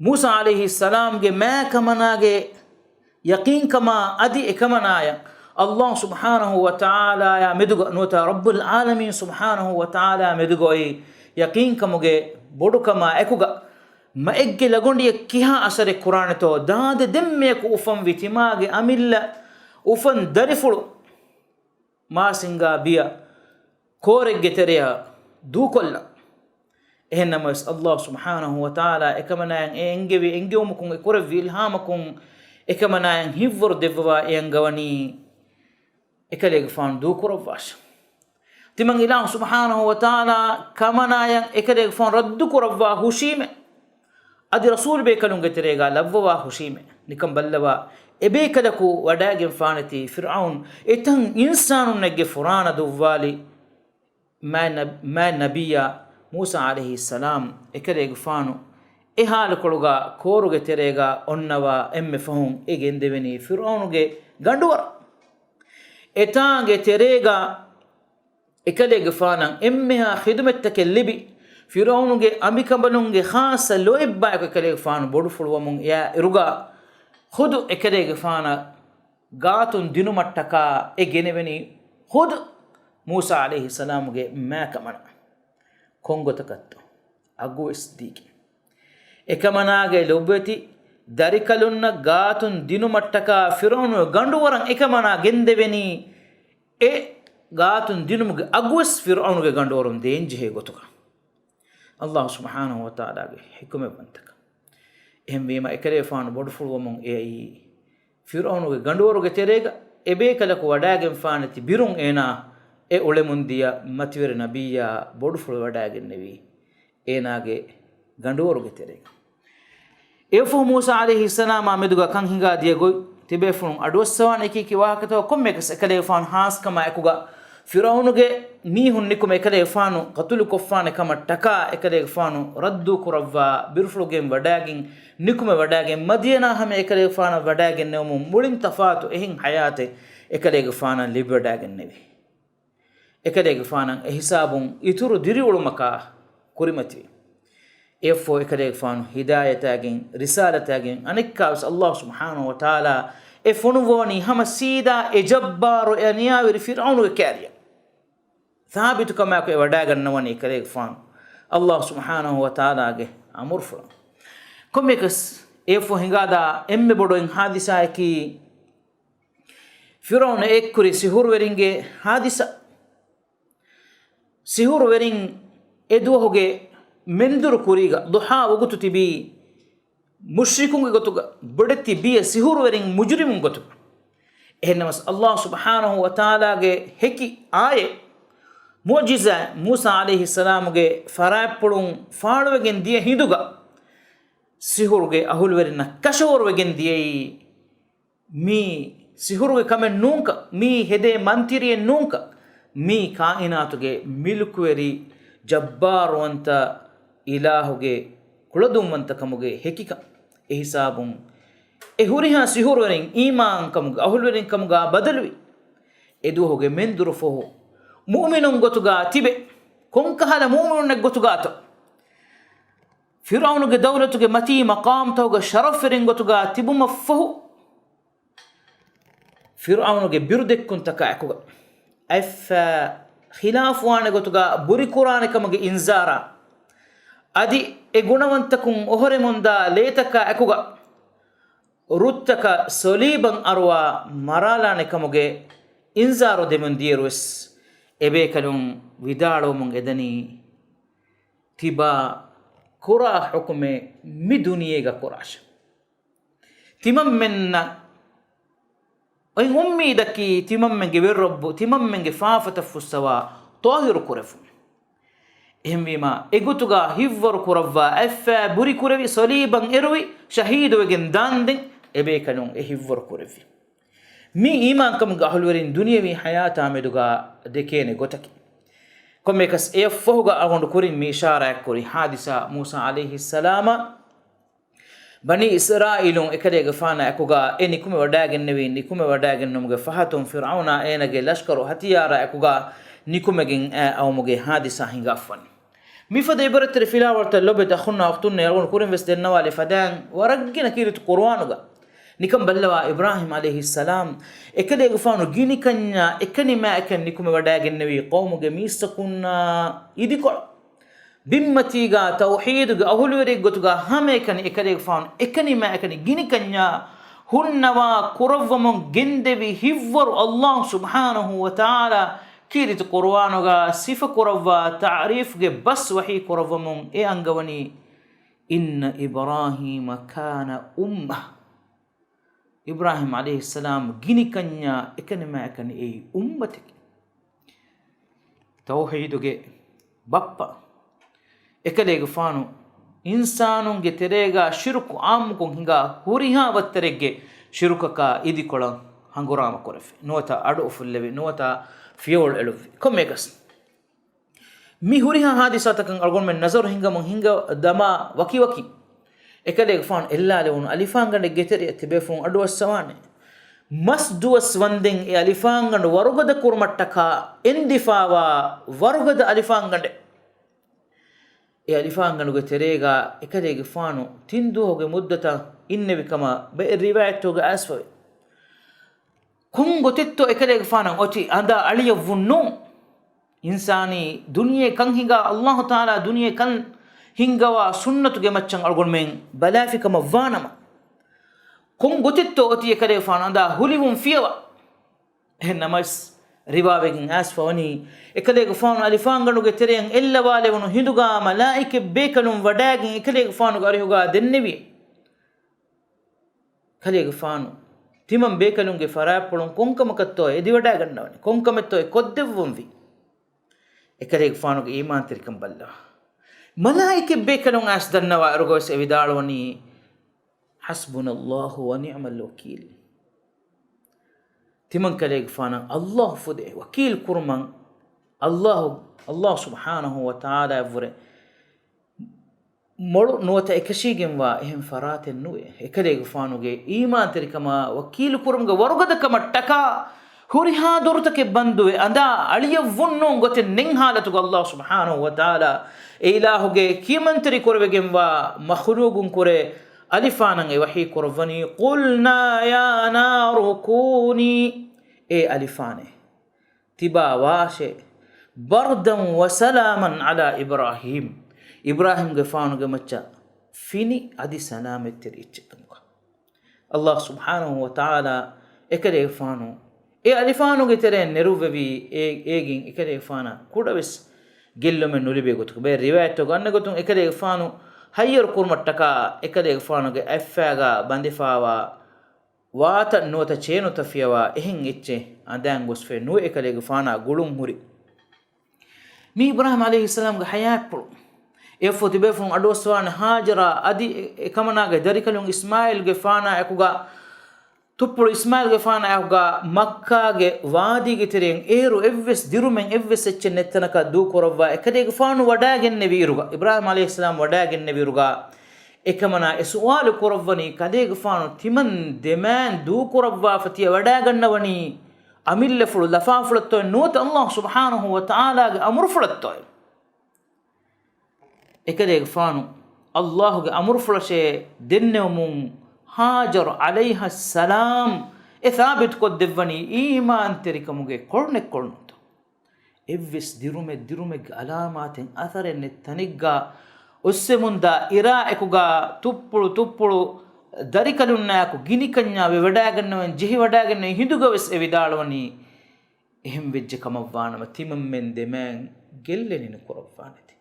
މޫސާ ޢަލައިހިއްސަލާމްގެ މާ ކަމަނާގެ ޔަޤީންކަމާ އަދި އެކަމަނާޔަށް އައްލާހު ސުބްޙާނަހު ވަތަޢާލާޔާ މެދުގަ ނުވަތަ ރައްބުލް ޢާލަމީން ސުބްޙާނަހު ވަތަޢާލާ މެދުގަ އޮތް ޔަޤީންކަމުގެ ބޮޑުކަމާ އެކުގަ، މައެއްގެ ލަގޮނޑިއަށް ކިހާ އަސަރެއް ކުރާނެތޯ، ދާދެ ދެންމެޔަކު އުފަންވި ތިމާގެ އަމިއްލަ އުފަން ދަރިފުޅު މާސިންގާ ބިޔަ ކޯރެއްގެ ތެރެއަށް ދޫކޮށްލަން. އެހެންނަމަވެސް، އައްލާހު ސުބްޙާނަހު ވަތަޢާލާ އެކަމަނާޔަށް އެ އެންގެވި އެންގެވުމަކުން، އެ ކުރެއްވި އިލްހާމަކުން އެކަމަނާޔަށް ހިތްވަރު ދެއްވަވާ އެ އަންގަވަނީ އެކަލޭގެފާނު ދޫކުރައްވާށޭ. ތިމަން އިލާހު ސުބްޙާނަހު ވަތަޢާލާ ކަމަނާޔަށް އެކަލޭގެފާނު ރައްދު ކުރައްވާ ހުށީމޭ. އަދި ރަސޫލުބޭކަލުންގެ ތެރޭގާ ލައްވަވާ ހުށީމޭ. ނިކަން ބައްލަވާ، އެބޭކަލަކު ވަޑާގެންފާނެތީ ފިރްޢައުން އެތަން އިންސާނުންނެއްގެ ފުރާނަ ދުއްވާލި މާތް ނަ-، މާތް ނަބިއްޔާ މޫސާ ޢަލައިހިއްސަލާމް އެކަލޭގެފާނު އެ ހާލުކޮޅުގާ ކޯރުގެ ތެރޭގާ އޮންނަވާ އެންމެ ފަހުން އެ ގެންދެވެނީ ފިރްޢައުނުގެ ގަނޑުވަރަށް. އެތާނގެ ތެރޭގާ އެކަލޭގެފާނަށް އެންމެހާ ޚިދުމަތްތަކެއް ލިބި، ފިރްޢައުނުގެ އަނބިކަނބަލުންގެ ޚާއްޞަ ލޯތްބާއެކު އެކަލޭގެފާނު ބޮޑުފުޅުވަމުން އެއާ އިރުގާ، ޚުދު އެކަލޭގެފާނަށް ގާތުން ދިނުމަށްޓަކާ އެ ގެނެވެނީ ޚުދު މޫސާ ޢަލައިހިއްސަލާމުގެ މާކަމަނާ. ކޮންގޮތަކަށްތޯ؟ އަގުވެސް ދީގެން. އެކަމަނާގެ ލޮބުވެތި ދަރިކަލުންނަށް ގާތުން ދިނުމަށްޓަކާ ފިރްޢައުނުގެ ގަނޑުވަރަށް އެކަމަނާ ގެންދެވެނީ އެ ގާތުން ދިނުމުގެ އަގުވެސް ފިރްޢައުނުގެ ގަނޑުވަރުން ދޭންޖެހޭ ގޮތުގަ. ﷲ ސުބްޙާނަހޫ ވަތަޢާލާގެ ޙިކުމަތްވަންތަކަން. އެހެންވީމަ، އެކަލޭފާނު ބޮޑުފުޅުވަމުން އެއައީ ފިރްޢައުނުގެ ގަނޑުވަރުގެ ތެރޭގަ އެބޭކަލަކު ވަޑާގެންފާނެތި ބިރުން އޭނާ އެ އުޅެމުންދިޔަ މަތިވެރި ނަބިއްޔާ ބޮޑުފުޅު ވަޑާގެންނެވީ އޭނާގެ ގަނޑުވަރުގެ ތެރޭގަ. އެއަށްފަހު މޫސާ ޢަލައިހިއްސަލާމާ މެދުގަ ކަން ހިނގާ ދިޔަ ގޮތް ތިބޭފުޅުން އަޑުއައްސަވާނެ ކީކީ ވާހަކަތަކުގަ ކޮންމެއަކަސް އެކަލޭގެފާނު ހާސްކަމާ އެކުގަ ފިރްޢައުނުގެ މީހުން ނިކުމެ އެކަލޭގެފާނު ޤަތުލުކޮށްފާނެ ކަމަށް ޓަކާ އެކަލޭގެފާނު ރައްދު ކުރައްވާ ބިރުފުޅުގެން ވަޑާގެން ނިކުމެ ވަޑާގެން މަދިޔަނާ ހަމަ އެކަލޭގެފާނަށް ވަޑާގެންނެވުމުން މުޅިން ތަފާތު އެހެން ޙަޔާތެއް އެކަލޭގެފާނަށް ލިބިވަޑާގެންނެވި. އެކަލޭގެފާނަށް އެހިސާބުން އިތުރު ދިރިއުޅުމަކާ ކުރިމަތިވި. އެއަށްފަހު އެކަލޭގެފާނު ހިދާޔަތާގެން، ރިސާލަތާގެން އަނެއްކާވެސް ﷲ ސުބްޙާނަހޫ ވަތަޢާލާ އެ ފޮނުއްވަވަނީ ހަމަ ސީދާ އެ ޖައްބާރު އެ އަނިޔާވެރި ފިރްޢައުނުގެ ކާރިޔަށް. ސާބިތުކަމާއެކު އެ ވަޑާގަންނަވަނީ އެކަލޭގެފާނު ﷲ ސުބްޙާނަހޫ ވަތަޢާލާގެ އަމުރުފުޅަށް. ކޮންމެއަކަސް އެއަށްފަހު ހިނގާދާ އެންމެ ބޮޑު އެއް ހާދިސާއަކީ ފިރްޢައުނު އެއްކުރި ސިހުރުވެރިންގެ ހާދިސާ. ސިހުރުވެރިން އެ ދުވަހުގެ މެންދުރު ކުރީގަ ޟުޙާ ވަގުތު ތިބީ މުޝްރިކުންގެ ގޮތުގަ ބޮޑެތި ބިޔަ ސިހުރުވެރިން މުޖުރިމުން ގޮތުގަ. އެހެންނަމަސް ﷲ ސުބްޙާނަހޫ ވަތަޢާލާގެ ހެކި އާޔަތް މުޢުޖިޒާތް މޫސާ ޢަލައިހިއްސަލާމުގެ ފަރާތްޕުޅުން ފާޅުވެގެން ދިޔަ ހިނދުގަ ސިހުރުގެ އަހުލުވެރިންނަށް ކަށަވަރުވެގެން ދިޔައީ މީ ސިހުރުގެ ކަމެއް ނޫންކަން، މީ ހެދޭ މަންތިރިއެއް ނޫންކަން، މީ ކާއިނާތުގެ މިލުކުވެރި ޖައްބާރުވަންތަ އިލާހުގެ ކުޅަދުންވަންތަކަމުގެ ހެކިކަން. އެހިސާބުން އެ ހުރިހާ ސިހުރުވެރިން އީމާންކަމުގެ އަހުލުވެރިންކަމުގާ ބަދަލުވި. އެދުވަހުގެ މެންދުރު ފަހު މުއުމިނުން ގޮތުގާ ތިބެ، ކޮންކަހަލަ މުއުމިނުންނެއް ގޮތުގާތޯ؟ ފިރްޢައުނުގެ ދައުލަތުގެ މަތީ މަޤާމްތަކުގެ ޝަރަފްވެރިން ގޮތުގާ ތިބުމަށްފަހު، ފިރްޢައުނުގެ ބިރުދެއްކުންތަކާ އެކުގަ އަތްފައި ޚިލާފުވާނެ ގޮތުގަ ބުރިކުރާނެ ކަމުގެ އިންޒާރާ، އަދި އެ ގުނަވަންތަކުން އޮހޮރެމުންދާ ލޭތަކާ އެކުގަ ރުއްތަކަށް ސޮލީބަށް އަރުވާ މަރާލާނެ ކަމުގެ އިންޒާރު ދެމުން ދިޔައިރުވެސް އެބޭކަލުން ވިދާޅުވަމުން އެދަނީ، ތިބާ ކުރާ ޙުކުމެއް މި ދުނިޔޭގަ ކުރާށެ. ތިމަންމެންނަށް އޮތް އުއްމީދަކީ ތިމަންމެންގެ ވެރިރައްބު ތިމަންމެންގެ ފާފަތައް ފުއްސަވާ ޠާހިރު ކުރެއްވުން. އެހެންވީމާ، އެގޮތުގާ ހިތްވަރު ކުރައްވާ އަތްފައި ބުރި ކުރެވި، ޞަލީބަށް އެރުވި، ޝަހީދުވެގެން ދާންދެން އެބޭކަލުން އެ ހިތްވަރު ކުރެއްވި. މީ އީމާންކަމުގެ އަހުލުވެރިން ދުނިޔަވީ ޙަޔާތާ މެދުގާ ދެކޭނެ ގޮތަކީ. ކޮންމެއަކަސް އެއަށްފަހުގަ އަޅުގަނޑު ކުރިން މި އިޝާރާތްކުރި ޙާދިސާ މޫސާ ޢަލައިހިއްސަލާމަށް ބަނީ އިސްރާއީލުން އެކަލޭގެފާނާ އެކުގާ އެ ނިކުމެވަޑައިގެންނެވީ، ނިކުމެވަޑައިގެންނުމުގެ ފަހަތުން ފިރްޢައުނާ އޭނާގެ ލަޝްކަރު ހަތިޔާރާ އެކުގާ ނިކުމެގެން އައި އައުމުގެ ޙާދިސާ ހިނގާފަން. މިފަދަ ޢިބްރަތްތެރި ފިލާވަޅުތައް ލޮބުވެތި އަޚުންނާ އުޚްތުންނޭ އަޅުގަނޑު ކުރިން ވެސް ދެންނަވާލި ފަދައިން ވަރަށްގިނަ ކީރިތި ޤުރުއާނުގަ ނިކަން ބައްލަވާ އިބްރާހީމް ޢަލައިހިއްސަލާމް އެކަލޭގެފާނު ގިނިކަންޏާ އެކަނިމާއެކަނި ނިކުމެވަޑައިގެންނެވީ ޤައުމުގެ މީސްތަކުންނާ އިދިކޮޅަށް. ބިންމަތީގާ ތައުޙީދުގެ އަހުލުވެރިއެއްގޮތުގާ ހަމައެކަނި އެކަލޭގެފާނު އެކަނިމާއެކަނި ގިނިކަންޏާ ހުންނަވާ ކުރައްވަމުން ގެންދެވި ހިތްވަރު ﷲ ސުބްޙާނަހޫ ވަތަޢާލާ ކީރިތި ޤުރުއާނުގާ ސިފަކުރައްވާ ތަޢުރީފްގެ ބަސް ވަޙީ ކުރައްވަމުން އެ އަންގަވަނީ، إن إبراهيم كان أمة. އިބްރާހީމް ޢަލައިހިއްސަލާމް ގިނިކަންޏާ އެކަނިމާއެކަނި އެއީ އުއްމަތެކޭ. ތައުޙީދުގެ ބައްޕަ އެކަލޭގެފާނު އިންސާނުންގެ ތެރޭގަ ޝިރުކު އާއްމުކޮށް ހިނގާ ހުރިހާ ވައްތަރެއްގެ ޝިރުކަކާ އިދިކޮޅަށް ހަނގުރާމަ ކުރެފި. ނުވަތަ އަޑު އުފުއްލެވި، ނުވަތަ ފިޔަވަޅު އެޅުއްވި. ކޮންމެއަކަސް މި ހުރިހާ ހާދިސާތަކަށް އަޅުގަނޑުމެން ނަޒަރު ހިނގަމުން ހިނގަ ދަމާ ވަކިވަކި އެކަލޭގެފާނު އެއްލާލެވުނު އަލިފާންގަނޑެއްގެ ތެރެއަށް ތިބޭފުޅުން އަޑުއައްސަވާނެ. މަސް ދުވަސް ވަންދެން އެ އަލިފާންގަނޑު ވަރުގަދަ ކުރުމަށްޓަކާ އެންދިފާވާ ވަރުގަދަ އަލިފާންގަނޑެއް. އެ އަލިފާންގަނޑުގެ ތެރޭގަ އެކަލޭގެފާނު ތިން ދުވަހުގެ މުއްދަތަށް އިންނެވި ކަމަށް ބައެއް ރިވާޔަތްތަކުގަ އައިސްފަވޭ. ކޮން ގޮތެއްތޯ އެކަލޭގެފާނަށް އޮތީ އަނދާ އަޅިޔަށްވުން ނޫން؟ އިންސާނީ ދުނިޔެ ކަން ހިނގާ، އައްލާހު ތަޢާލާ ދުނިޔެ ކަން ހިންގަވާ ސުންނަތުގެ މައްޗަށް އަޅުގަނޑުމެން ބަލާފި ކަމަށް ވާނަމަ، ކޮން ގޮތެއްތޯ އޮތީ އެކަލޭގެފާނު އަނދާ ހުލިވުން ފިޔަވާ؟ އެހެން ނަމަވެސް، ރިވާވެގެން އައިސްފަވަނީ، އެކަލޭގެފާނު އަލިފާންގަނޑުގެ ތެރެއަށް އެއްލަވާލެވުނު ހިނދުގަ މަލާއިކަ ބޭކަލުން ވަޑާގެން އެކަލޭގެފާނުގެ އަރިހުގަ ދެންނެވި. ކަލޭގެފާނު ތިމަން ބޭކަލުންގެ ފަރާތްޕުޅުން ކޮންކަމަކަށްތޯ އެދިވަޑާގަންނަވަނީ؟ ކޮންކަމެއްތޯ އެ ކޮށްދެއްވުންވީ؟ އެކަލޭގެފާނުގެ އީމާންތެރިކަން ބައްލަވާ. މަލާއިކަ ބޭކަލުން އައިސް ދަންނަވާ އިރުގަވެސް އެ ވިދާޅުވަނީ، حسبنا الله ونعم الوكيل. ތިމަން ކަލޭގެފާނަށް އައްލާހު ފުދޭ ވަކީލް ކުރުމަށް އައްލާހު، އައްލާހު ސުބްޙާނަހު ވަ ތަޢާލާއަށްވުރެ މޮޅު ނުވަތަ އެކަށީގެންވާ އެހެން ފަރާތެއް ނުވޭ. އެކަލޭގެފާނުގެ އީމާންތެރިކަމާ ވަކީލުކުރުމުގެ ވަރުގަދަކަމަށްޓަކާ ހުރިހާ ދޮރުތަކެއް ބަންދުވެ އަނދާ އަޅިޔަށްވުން ނޫން ގޮތެއް ނެތް ޙާލަތުގަ އައްލާހު ސުބްޙާނަހު ވަ ތަޢާލާ އެ އިލާހުގެ ކިޔަމަންތެރި ކުރެވިގެންވާ މަޚުލޫގުން ކުރެ އަލިފާނަށް އެ ވަޙީ ކުރައްވަނީ، قلنا يا نار كوني، އޭ އަލިފާނޭ، ތިބާ ވާށޭ، بردا وسلاما على إبراهيم، އިބްރާހީމްގެފާނުގެ މައްޗަށް ފިނި އަދި ސަލާމަތްތެރި އެއްޗެއްކަމުގަ. އައްލާހު ސުބްޙާނަހު ވަ ތަޢާލާ އެކަލޭގެފާނު އެ އަލިފާނުގެ ތެރެއަށް ނެރުއްވެވީ، އޭ، އޭގެން އެކަލޭގެފާނަށް ކުޑަވެސް ގެއްލުމެއް ނުލިބޭ ގޮތުގަ. ބައެއް ރިވާޔަތްތަކުގަ އަންނަ ގޮތުން އެކަލޭގެފާނު ހައްޔަރު ކުރުމަށްޓަކާ އެކަލޭގެފާނުގެ އަތްފައިގަ ބަނދެފާވާ ވާތައް ނުވަތަ ޗޭނުތައް ފިޔަވާ އެހެން އެއްޗެއް އަނދައިން ގޮސްފައި ނުވެ އެކަލޭގެފާނާ ގުޅުން ހުރި. މީ އިބްރާހީމް ޢަލައިހިއްސަލާމްގެ ޙަޔާތްޕުޅު. އެއަށްފަހު ތިބޭފުޅުން އަޑުއައްސަވާނެ ހާޖަރާ އަދި އެ، އެކަމަނާގެ ދަރިކަލުން އިސްމާޢީލްގެފާނާއެކުގަ، ތުއްޕުޅު އިސްމާޢީލްގެފާނާއެކުގަ މައްކާގެ ވާދީގެ ތެރެއިން އޭރު އެއްވެސް ދިރުމެއް އެއްވެސް އެއްޗެއް ނެތް ތަނަކަށް ދޫކުރައްވާ އެކަލޭގެފާނު ވަޑާގެންނެވިއިރުގަ، އިބްރާހީމް ޢަލައިހިއްސަލާމް ވަޑާގެންނެވިއިރުގަ، އެކަމަނާ އެ ސުވާލު ކުރައްވަނީ ކަލޭގެފާނު ތިމަން ދެމައިން ދޫކުރައްވާފަ ތިޔަ ވަޑާގަންނަވަނީ އަމިއްލަފުޅު ލަފާފުޅަށްތޯއެ ނުވަތަ އައްލާހު ސުބްޙާނަހު ވަ ތަޢާލާގެ އަމުރުފުޅަށްތޯއެ؟ އެކަލޭގެފާނު އައްލާހުގެ އަމުރުފުޅަށޭ ދެންނެވުމުން ހާޖަރު ޢަލައިހައްސަލާމް އެ ސާބިތުކޮށްދެއްވަނީ އީމާންތެރިކަމުގެ ކޮޅުނެއްކޮޅުންތޯ. އެއްވެސް ދިރުމެއް ދިރުމެއްގެ ޢަލާމާތެއް އަސަރެއް ނެތް ތަނެއްގަ އޮއްސެމުންދާ އިރާއެކުގަ ތުއްޕުޅު ތުއްޕުޅު ދަރިކަލުންނާއެކު ގިނިކަންޏާ ވެވަޑާގަންނަވަން ޖެހިވަޑާގެންނެވި ހިނދުގަވެސް އެ ވިދާޅުވަނީ، އެހެން ވެއްޖެ ކަމަށްވާނަމަ ތިމަންމެން ދެމައިން ގެއްލެނި ނުކުރައްވާނެތި.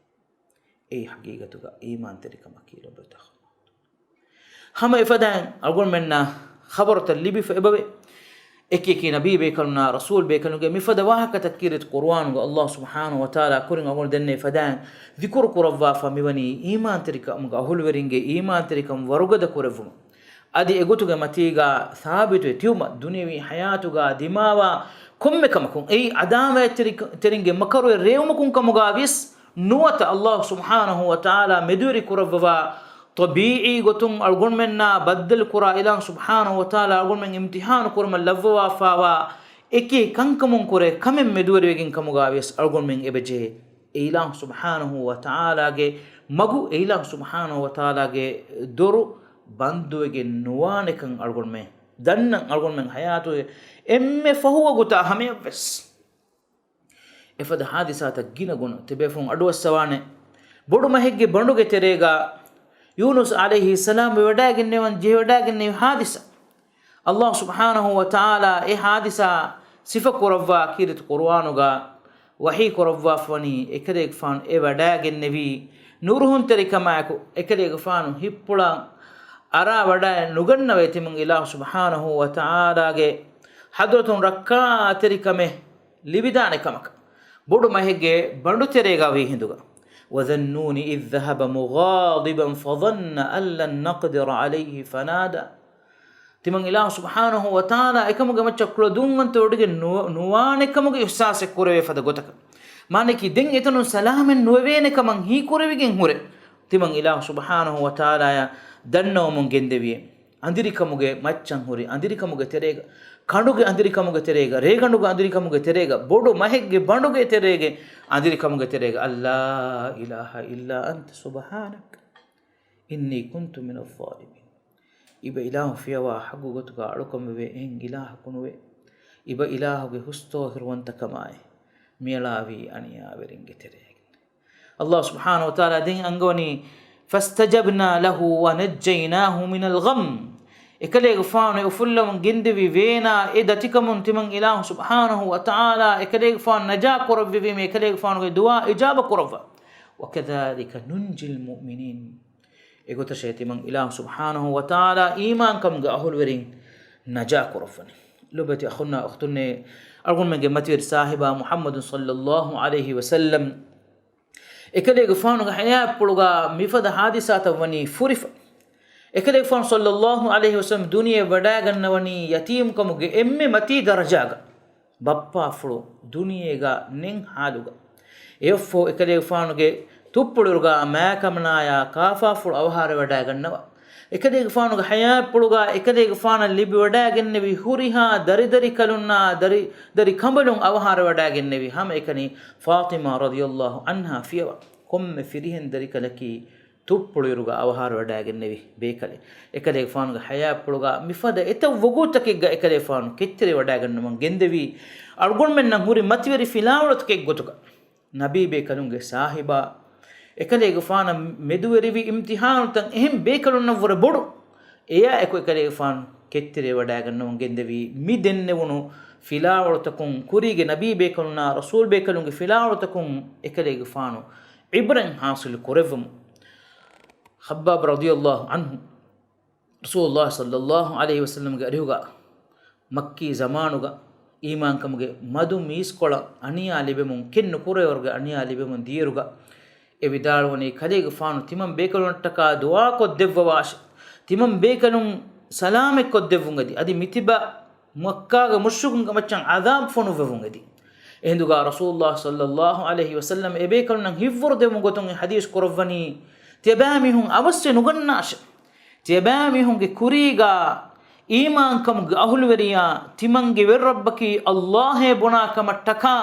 އެއީ ޙަޤީޤަތުގަ އީމާންތެރިކަމަކީ ލޮބުވެތި ހަމަ އެފަދައިން އަޅުގަނޑުމެންނަށް ޚަބަރުތައް ލިބިފަ އެބަވޭ. އެކިއެކި ނަބީ ބޭކަލުންނާ ރަސޫލް ބޭކަލުންގެ މިފަދަ ވާހަކަތައް ކީރިތި ޤުރުއާނުގަ އައްލާހު ސުބްޙާނަހު ވަ ތަޢާލާ ކުރިން އަޅުގަނޑު ދެންނެވި ފަދައިން ޛިކުރު ކުރައްވާފަ މިވަނީ އީމާންތެރިކަމުގެ އަހުލުވެރިންގެ އީމާންތެރިކަން ވަރުގަދަ ކުރެއްވުމަށް. އަދި އެގޮތުގެ މަތީގަ ސާބިތުވެ ތިއުމަށް ދުނިޔަވީ ޙަޔާތުގަ ދިމާވާ ކޮންމެ ކަމަކުން އެއީ ޢަދާވާތްތެރި-، ތެރިންގެ މަކަރުވެ ރޭވުމަކުން ކަމުގަ ވިޔަސް ނުވަތަ އައްލާހު ސުބްޙާނަހު ވަ ތަޢާލާ މެދުވެރި ކުރައްވަވާ ޠަބީޢީ ގޮތުން އަޅުގަނޑުމެންނާ ބައްދަލުކުރާ އިލާހު ސުބްޙާނަހު ވަ ތަޢާލާ އަޅުގަނޑުމެން އިމްތިޙާނު ކުރުމަށް ލައްވަވާފާވާ އެކި ކަންކަމުން ކުރެ ކަމެއް މެދުވެރިވެގެން ކަމުގަ ވިޔަސް އަޅުގަނޑުމެން އެބަޖެހޭ. އެ އިލާހު ސުބްޙާނަހު ވަ ތަޢާލާގެ މަގު، އެ އިލާހު ސުބްޙާނަހު ވަ ތަޢާލާގެ ދޮރު ބަންދުވެގެން ނުވާނެކަން އަޅުގަނޑުމެން ދަންނަން. އަޅުގަނޑުމެން ޙަޔާތުގެ އެންމެ ފަހު ވަގުތާ ހަމަޔަށްވެސް އެފަދަ ހާދިސާތައް ގިނަ ގުނަ ތިބޭފުޅުން އަޑުއައްސަވާނެ. ބޮޑު މަހެއްގެ ބަނޑުގެ ތެރޭގަ ޔޫނުސް ޢަލައިހިއްސަލާމް ވެވަޑައިގެންނެވަން ޖެހިވަޑައިގެންނެވި ހާދިސާ. އައްލާހު ސުބްޙާނަހު ވަ ތަޢާލާ އެ ހާދިސާ ސިފަ ކުރައްވާ ކީރިތި ޤުރުއާނުގަ ވަޙީ ކުރައްވާފަވަނީ އެކަލޭގެފާނު އެ ވަޑައިގެންނެވީ ނުރުހުންތެރިކަމާއެކު އެކަލޭގެފާނު ހިތްޕުޅަށް އަރާ ވަޑައެއް ނުގަންނަވައި ތިމަން އިލާހު ސުބްޙާނަހު ވަ ތަޢާލާގެ ޙަޟްރަތުން ރައްކާތެރިކަމެއް ލިބިދާނެ ކަމަކަށް. ބޮޑު މަހެއްގެ ބަނޑުތެރޭގަ ވީ ހިނދުގަ وذا النون إذ ذهب مغاضبا فظن أن لن نقدر عليه فنادى. ތިމަން އިލާހު ސުބްޙާނަހޫ ވަތަޢާލާ އެކަމުގެ މައްޗަށް ކުޅަދުންވަންތަ ވޮޑިގެން ނު-، ނުވާނެ ކަމުގެ އިޙްސާސެއް ކުރެވޭ ފަދަ ގޮތަކަށް. މާނައަކީ ދެން އެތަނުން ސަލާމަތް ނުވެވޭނެ ކަމަށް ހީކުރެވިގެން ހުރެ. ތިމަން އިލާހު ސުބްޙާނަހޫ ވަތަޢާލާޔާ ދަންނަވަމުން ގެންދެވިއޭ. އަނދިރިކަމުގެ މައްޗަށް ހުރި އަނދިރިކަމުގެ ތެރޭގަ، ކަނޑުގެ އަނދިރިކަމުގެ ތެރޭގަ، ރޭގަނޑުގެ އަނދިރިކަމުގެ ތެރޭގަ، ބޮޑު މަހެއްގެ ބަނޑުގެ ތެރޭގެ އަނދިރިކަމުގެ ތެރޭގަ، أن لا إله إلا أنت سبحانك إني كنت من الظالمين. އިބަ އިލާހު ފިޔަވާ ޙައްޤު ގޮތުގަ އަޅުކަންވެވޭ އެހެން އިލާހަކު ނުވޭ. އިބަ އިލާހުގެ ހުސްތޯހިރުވަންތަކަމާއި، މިއަޅާވީ އަނިޔާވެރިންގެ ތެރޭގަ. އައްލާހު ސުބްޙާނަހޫ ވަތަޢާލާ ދެން އަންގަވަނީ، فاستجبنا له ونجيناه من الغم. އެކަލޭގެފާނު އެ އުފުއްލަމުން ގެންދެވި ވޭނާ އެ ދަތިކަމުން ތިމަން އިލާހު ސުބްޙާނަހޫ ވަތަޢާލާ އެކަލޭގެފާނު ނަޖާ ކުރެއްވިވީމަ އެކަލޭގެފާނުގެ ދުޢާ އިޖާބަ ކުރައްވާ. وكذلك ننجي المؤمنين. އެގޮތަށޭ ތިމަން އިލާހު ސުބްޙާނަހޫ ވަތަޢާލާ އީމާންކަމުގެ އަހުލުވެރިން ނަޖާ ކުރައްވަނީ. ލޮބުވެތި އަޚުންނާ އުޚްތުންނޭ، އަޅުގަނޑުމެންގެ މަތިވެރި ސާހިބާ މުޙައްމަދު ޞައްލައްލާހު ޢަލައިހި ވަސައްލަމް އެކަލޭގެފާނުގެ ޙަޔާތްޕުޅުގަ މިފަދަ ޙާދިސާތައް ވަނީ ފުރިފަ. އެކަލޭގެފާނު ޞައްލައްލާހު ޢަލައިހި ވަސައްލަމް ދުނިޔެ ވަޑައިގަންނަވަނީ ޔަތީމްކަމުގެ އެންމެ މަތީ ދަރަޖާގަ. ބައްޕާފުޅު ދުނިޔޭގަ ނެތް ޙާލުގަ. އެއަށްފަހު އެކަލޭގެފާނުގެ ތުއްޕުޅިއިރުގަ މާތްކަމަނާޔާ ކާފާފުޅު އަވަހާރަވަޑައިގަންނަވާ. އެކަލޭގެފާނުގެ ޙަޔާތްޕުޅުގަ އެކަލޭގެފާނަށް ލިބިވަޑައިގެންނެވި ހުރިހާ ދަރިދަރިކަލުންނާ ދަރި، ދަރި ކަނބަލުން އަވަހާރަވަޑައިގެންނެވި ހަމައެކަނި ފާޠިމާ ރަޟިޔައްލާހު ޢަންހާ ފިޔަވާ. ކޮންމެ ފިރިހެން ދަރިކަލަކީ ތުއްޕުޅިއިރުގަ އަވަހާރަވަޑައިގެންނެވި ބޭކަލެއް. އެކަލޭގެފާނުގެ ޙަޔާތްޕުޅުގަ މިފަދަ އެތައް ވަގުތުތަކެއްގަ އެކަލޭގެފާނު ކެތްތެރިވަޑައިގަންނަވަން ގެންދެވީ، އަޅުގަނޑުމެންނަށް ހުރި މަތިވެރި ފިލާވަޅުތަކެއްގޮތުގަ. ނަބީ ބޭކަލުންގެ ސާހިބާ، އެކަލޭގެފާނަށް މެދުވެރިވި އިމްތިޙާނުތައް އެހެން ބޭކަލުންނަށްވުރެ ބޮޑު. އެއާ އެކު އެކަލޭގެފާނު ކެތްތެރިވަޑައިގަންނަވަން ގެންދެވީ، މި ދެންނެވުނު ފިލާވަޅުތަކުން، ކުރީގެ ނަބީ ބޭކަލުންނާ ރަސޫލް ބޭކަލުންގެ ފިލާވަޅުތަކުން އެކަލޭގެފާނު ޢިބްރަތް ޙާޞިލު ކުރެއްވުމުން. ޚައްބާބް ރަޟިޔައްލާހު ޢަންހު ރަސޫލުﷲ ޞައްލައްލާހު ޢަލައިހި ވަސައްލަމްގެ އަރިހުގަ މައްކީ ޒަމާނުގަ އީމާންކަމުގެ މަދު މީސްކޮޅަށް އަނިޔާ ލިބެމުން، ކެތް ނުކުރޭވަރުގެ އަނިޔާ ލިބެމުން ދިޔައިރުގަ އެ ވިދާޅުވަނީ، ކަލޭގެފާނު ތިމަން ބޭކަލުންނަށްޓަކާ ދުޢާކޮށްދެއްވަވާށި، ތިމަން ބޭކަލުން ސަލާމަތްކޮށްދެއްވުން އެދި، އަދި މިތިބާ މައްކާގެ މުޝްރިކުންގެ މައްޗަށް ޢަޛާބު ފޮނުއްވެވުން އެދި. އެހިނދުގަ ރަސޫލުﷲ ޞައްލައްލާހު ޢަލައިހި ވަސައްލަމް އެބޭކަލުންނަށް ހިތްވަރު ދެވުމުގެ ގޮތުން އެ ޙަދީޘް ކުރައްވަނީ، ތިޔަބައިމީހުން އަވަސްވެ ނުގަންނާށެ. ތިޔަބައިމީހުންގެ ކުރީގަ އީމާންކަމުގެ އަހުލުވެރިޔާ، ތިމަންގެ ވެރިރައްބަކީ ﷲ އޭ ބުނާ ކަމަށްޓަކާ،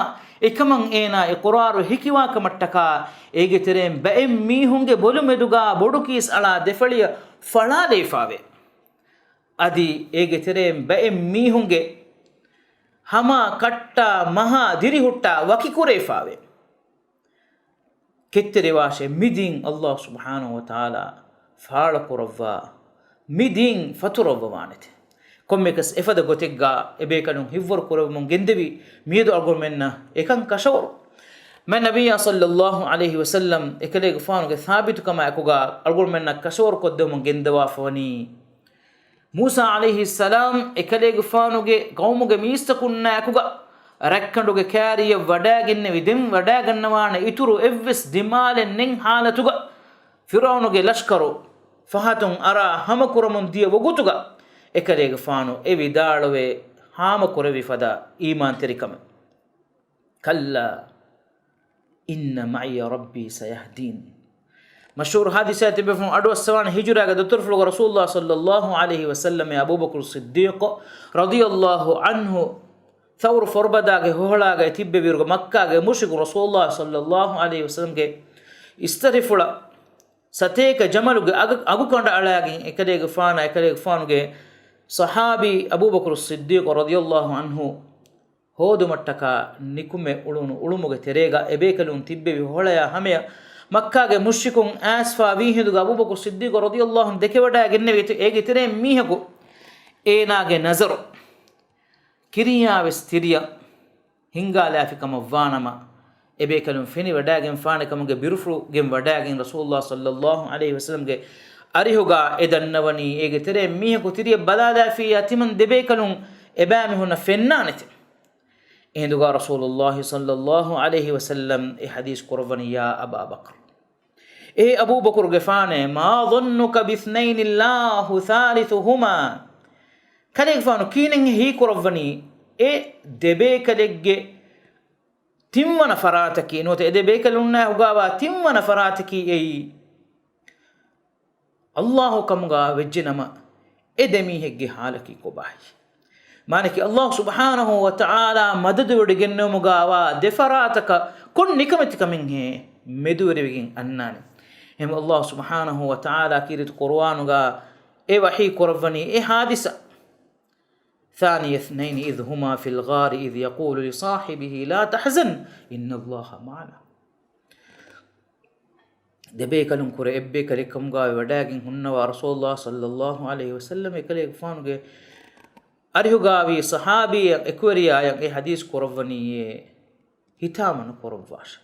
އެކަމަށް އޭނާ އިޤުރާރު ހެކިވާ ކަމަށްޓަކާ، އޭގެ ތެރެއިން ބައެއް މީހުންގެ ބޮލުމެދުގަ ބޮޑުކީސް އަޅާ ދެފަޅިއަށް ފަޅާލައިފާވޭ. އަދި އޭގެ ތެރެއިން ބައެއް މީހުންގެ ހަމަ ކައްޓާ މަހާ ދިރިހުއްޓާ ވަކިކުރެވިފާވޭ. ކެތްތެރިވާށޭ، މި ދީން ﷲ ސުބްޙާނަހޫ ވަތަޢާލާ ފާޅުކުރައްވާ މި ދީން ފަތުރައްވަވާނެތެ. ކޮންމެއަކަސް އެފަދަ ގޮތެއްގަ އެބޭކަލުން ހިތްވަރު ކުރެވެމުން ގެންދެވި މިއަދު އަޅުގަނޑުމެންނަށް އެކަން ކަށަވަރު. މާތް ނަބިއްޔާ ޞައްލައްލާހު ޢަލައިހި ވަސައްލަމް އެކަލޭގެފާނުގެ ސާބިތުކަމާ އެކުގަ އަޅުގަނޑުމެންނަށް ކަށަވަރު ކޮށްދެވުމުން ގެންދަވާފަވަނީ، މޫސާ ޢަލައިހިއްސަލާމް އެކަލޭގެފާނުގެ ޤައުމުގެ މީސްތަކުންނާ އެކުގަ ރަތްކަނޑުގެ ކާރިއަށް ވަޑައިގެންނެވި ދެން ވަޑައިގަންނަވާނެ އިތުރު އެއްވެސް ދިމާލެއް ނެތް ޙާލަތުގަ، ފިރުޢައުނުގެ ލަޝްކަރު ފަހަތުން އަރާ ހަމަކުރަމުން ދިޔަ ވަގުތުގަ އެކަލޭގެފާނު އެ ވިދާޅުވެ ހާމަކުރެއްވި ފަދަ އީމާންތެރިކަމެއް. كلا إن معي ربي سيهدين. މަޝްހޫރު ޙާދިސާ ތިބެފުން އަޑުއައްސަވާނެ ހިޖުރާގެ ދަތުރުފުޅުގަ ރަސޫލުﷲ ޞައްލައްލާހު ޢަލައިހި ވަސައްލަމް އަބޫބަކުރު ޞިއްދީޤު ރަޟިޔައްލާހު ޢަންހު ޘައުރު ފޮރުބަދާގެ ހޮހޮޅާގައި ތިއްބެވިއިރުގަ މައްކާގެ މުޝްރިކު ރަސޫލުﷲ ޞައްލައްލާހު ޢަލައިހި ވަސައްލަމްގެ އިސްތަށިފުޅަށް ސަތޭކަ ޖަމަލުގެ އަގު، އަގު ކަނޑައަޅައިގެން އެކަލޭގެފާނާ އެކަލޭގެފާނުގެ ޞަޙާބީ އަބޫބަކުރު ޞިއްދީޤު ރަޟިޔައްލާހު ޢަންހު ހޯދުމަށްޓަކާ ނިކުމެ އުޅުނު އުޅުމުގެ ތެރޭގަ އެބޭކަލުން ތިއްބެވި ހޮހޮޅަޔާ ހަމަޔަށް މައްކާގެ މުޝްރިކުން އައިސްފާވީ ހިނދުގަ އަބޫބަކުރު ޞިއްދީޤު ރަޟިޔައްލާހު ޢަންހު ދެކެވަޑައިގެންނެވި އޭގެ ތެރެއިން މީހަކު އޭނާގެ ނަޒަރު ކިރިޔާވެސް ތިރިއަށް ހިންގާލާފި ކަމަށްވާނަމަ، އެބޭކަލުން ފެނިވަޑައިގެންފާނެ ކަމުގެ ބިރުފުޅު ގެން ވަޑައިގެން ރަސޫލުﷲ ޞައްލައްލާހު ޢަލައިހި ވަސައްލަމްގެ އަރިހުގަ އެ ދަންނަވަނީ އޭގެ ތެރެއިން މީހަކު ތިރިއަށް ބަލާލާފިއްޔާ ތިމަން ދެބޭކަލުން އެބައިމީހުންނަށް ފެންނާނެތެ. އެހިނދުގަ ރަސޫލުﷲ ޞައްލައްލާހު ޢަލައިހި ވަސައްލަމް އެ ޙަދީޘް ކުރައްވަނީ، ޔާ އަބާ ބަކްރު، އޭ އަބޫބަކުރުގެފާނޭ، ما ظنك باثنين الله ثالثهما. ކަލޭގެފާނު ކިހިނެއް ހީކުރައްވަނީ އެ ދެބޭކަލެއްގެ ތިންވަނަ ފަރާތަކީ، ނުވަތަ އެ ދެބޭކަލުންނާ ހުގާވާ ތިންވަނަ ފަރާތަކީ އެއީ އައްލާހު ކަމުގާ ވެއްޖެނަމަ، އެ ދެމީހެއްގެ ހާލަކީ ކޮބާހޭ؟ މާނައަކީ، އައްލާހު ސުބްޙާނަހު ވަ ތަޢާލާ މަދަދުވެވޮޑިގެންނެވުމުގާވާ ދެ ފަރާތަކަށް ކޮން ނިކަމެތިކަމެއްހޭ މެދުވެރިވެގެން އަންނާނެ؟ އެހެން އައްލާހު ސުބްޙާނަހު ވަ ތަޢާލާ ކީރިތި ޤުރުއާނުގާ އެ ވަޙީ ކުރައްވަނީ އެ ޙާދިސާ. ثاني اثنين إذ هما في الغار إذ يقول لصاحبه لا تحزن إن الله معنا. ދެބޭކަލުން ކުރެ އެއްބޭކަލެއް ކަމުގާ ވަޑައިގެން ހުންނަވާ ރަސޫލުﷲ ޞައްލަﷲ ޢަލައިހި ވަސައްލަމް އެކަލޭގެފާނުގެ އަރިހުގާވީ ޞަޙާބީއަށް އެކުވެރިޔާއަށް އެ ޙަދީޘް ކުރައްވަނީއޭ، ހިތާމަ ނުކުރައްވާށި.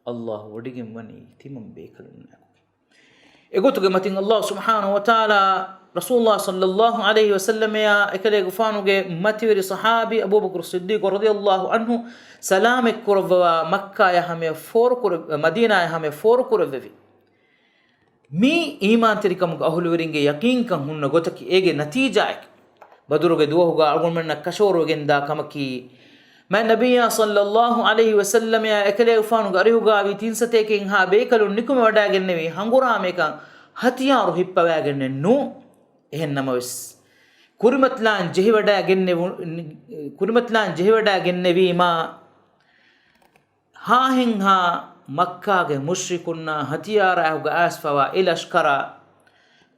އައްލާހު ވޮޑިގެންވަނީ ތިމަން ބޭކަލުންނާ އެކުގަ. އެގޮތުގެ މަތިން އައްލާހު ސުބްޙާނަހު ވަ ތަޢާލާ ރަސޫލުﷲ ޞައްލަﷲ ޢަލައިހި ވަސައްލަމައާ އެކަލޭގެފާނުގެ މަތިވެރި ޞަޙާބީ އަބޫބަކުރު ޞިއްދީޤު ރަޟިޔަﷲ ޢަންހު ސަލާމަތް ކުރައްވަވާ މައްކާޔަށް ހަމަޔަށް ފޯރުކުރެ-، މަދީނާޔަށް ހަމަޔަށް ފޯރުކުރެއްވެވި. މީ އީމާންތެރިކަމުގެ އަހުލުވެރިންގެ ޔަޤީންކަން ހުންނަ ގޮތަކީ އޭގެ ނަތީޖާއެކޭ. ބަދުރުގެ ދުވަހުގަ އަޅުގަނޑުމެންނަށް ކަށަވަރުވެގެންދާ ކަމަކީ، މާތް ނަބިއްޔާ ޞައްލަﷲ ޢަލައިހި ވަސައްލަމައާ އެކަލޭގެފާނުގެ އަރިހުގާވީ ތިން ސަތޭކައެއްހާ ބޭކަލުން ނިކުމެވަޑައިގެންނެވީ ހަނގުރާމަޔަކަށް ހަތިޔާރު ހިއްޕަވައިގެންނެއް ނޫން. އެހެން ނަމަވެސް، ކުރިމަތިލާން ޖެހިވަޑައިގެންނެވު-، ކުރިމަތިލާން ޖެހިވަޑައިގެންނެވީމާ، ހާހެންހާ މައްކާގެ މުޝްރިކުންނާ ހަތިޔާރާއެކުގަ އައިސްފަވާ އެ ލަޝްކަރާ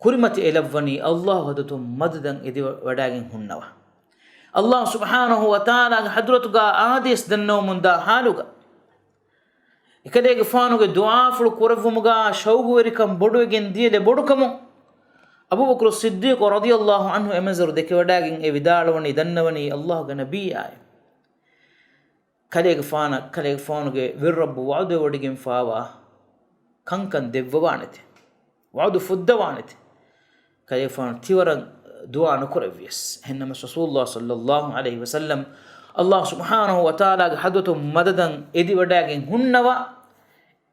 ކުރިމަތި އެލައްވަނީ އައްލާހު ހަދުތުން މަދަދަށް އެދިވަޑައިގެން ހުންނަވާ. އައްލާހު ސުބްޙާނަހު ވަ ތަޢާލާގެ ޙަޟްރަތުގާ އާދޭސް ދަންނަވަމުންދާ ޙާލުގަ، އެކަލޭގެފާނުގެ ދުޢާފުޅު ކުރެއްވުމުގާ ޝައުގުވެރިކަން ބޮޑުވެގެން ދިޔަލެ ބޮޑުކަމުން، އަބޫބަކުރު ޞިއްދީޤު ރަޟިޔަﷲ ޢަންހު އެމަންޒަރު ދެކެވަޑައިގެން އެ ވިދާޅުވަނީ ދަންނަވަނީ އައްލާހުގެ ނަބިއްޔާއޭ. ކަލޭގެފާނަށް ކަލޭގެފާނުގެ ވެރިރައްބު ވަޢުދުވެވޮޑިގެންފާވާ ކަންކަން ދެއްވަވާނެތެ. ވަޢުދު ފުއްދަވާނެތެ. ކަލޭގެފާނު ތިވަރަށް ދުޢާ ނުކުރެއްވިޔަސް. އެހެންނަމަ ރަސޫލުﷲ ޞައްލަﷲ ޢަލައިހި ވަސައްލަމް އައްލާހު ސުބްޙާނަހު ވަ ތަޢާލާގެ ޙަޟްރަތުން މަދަދަށް އެދިވަޑައިގެން ހުންނަވާ،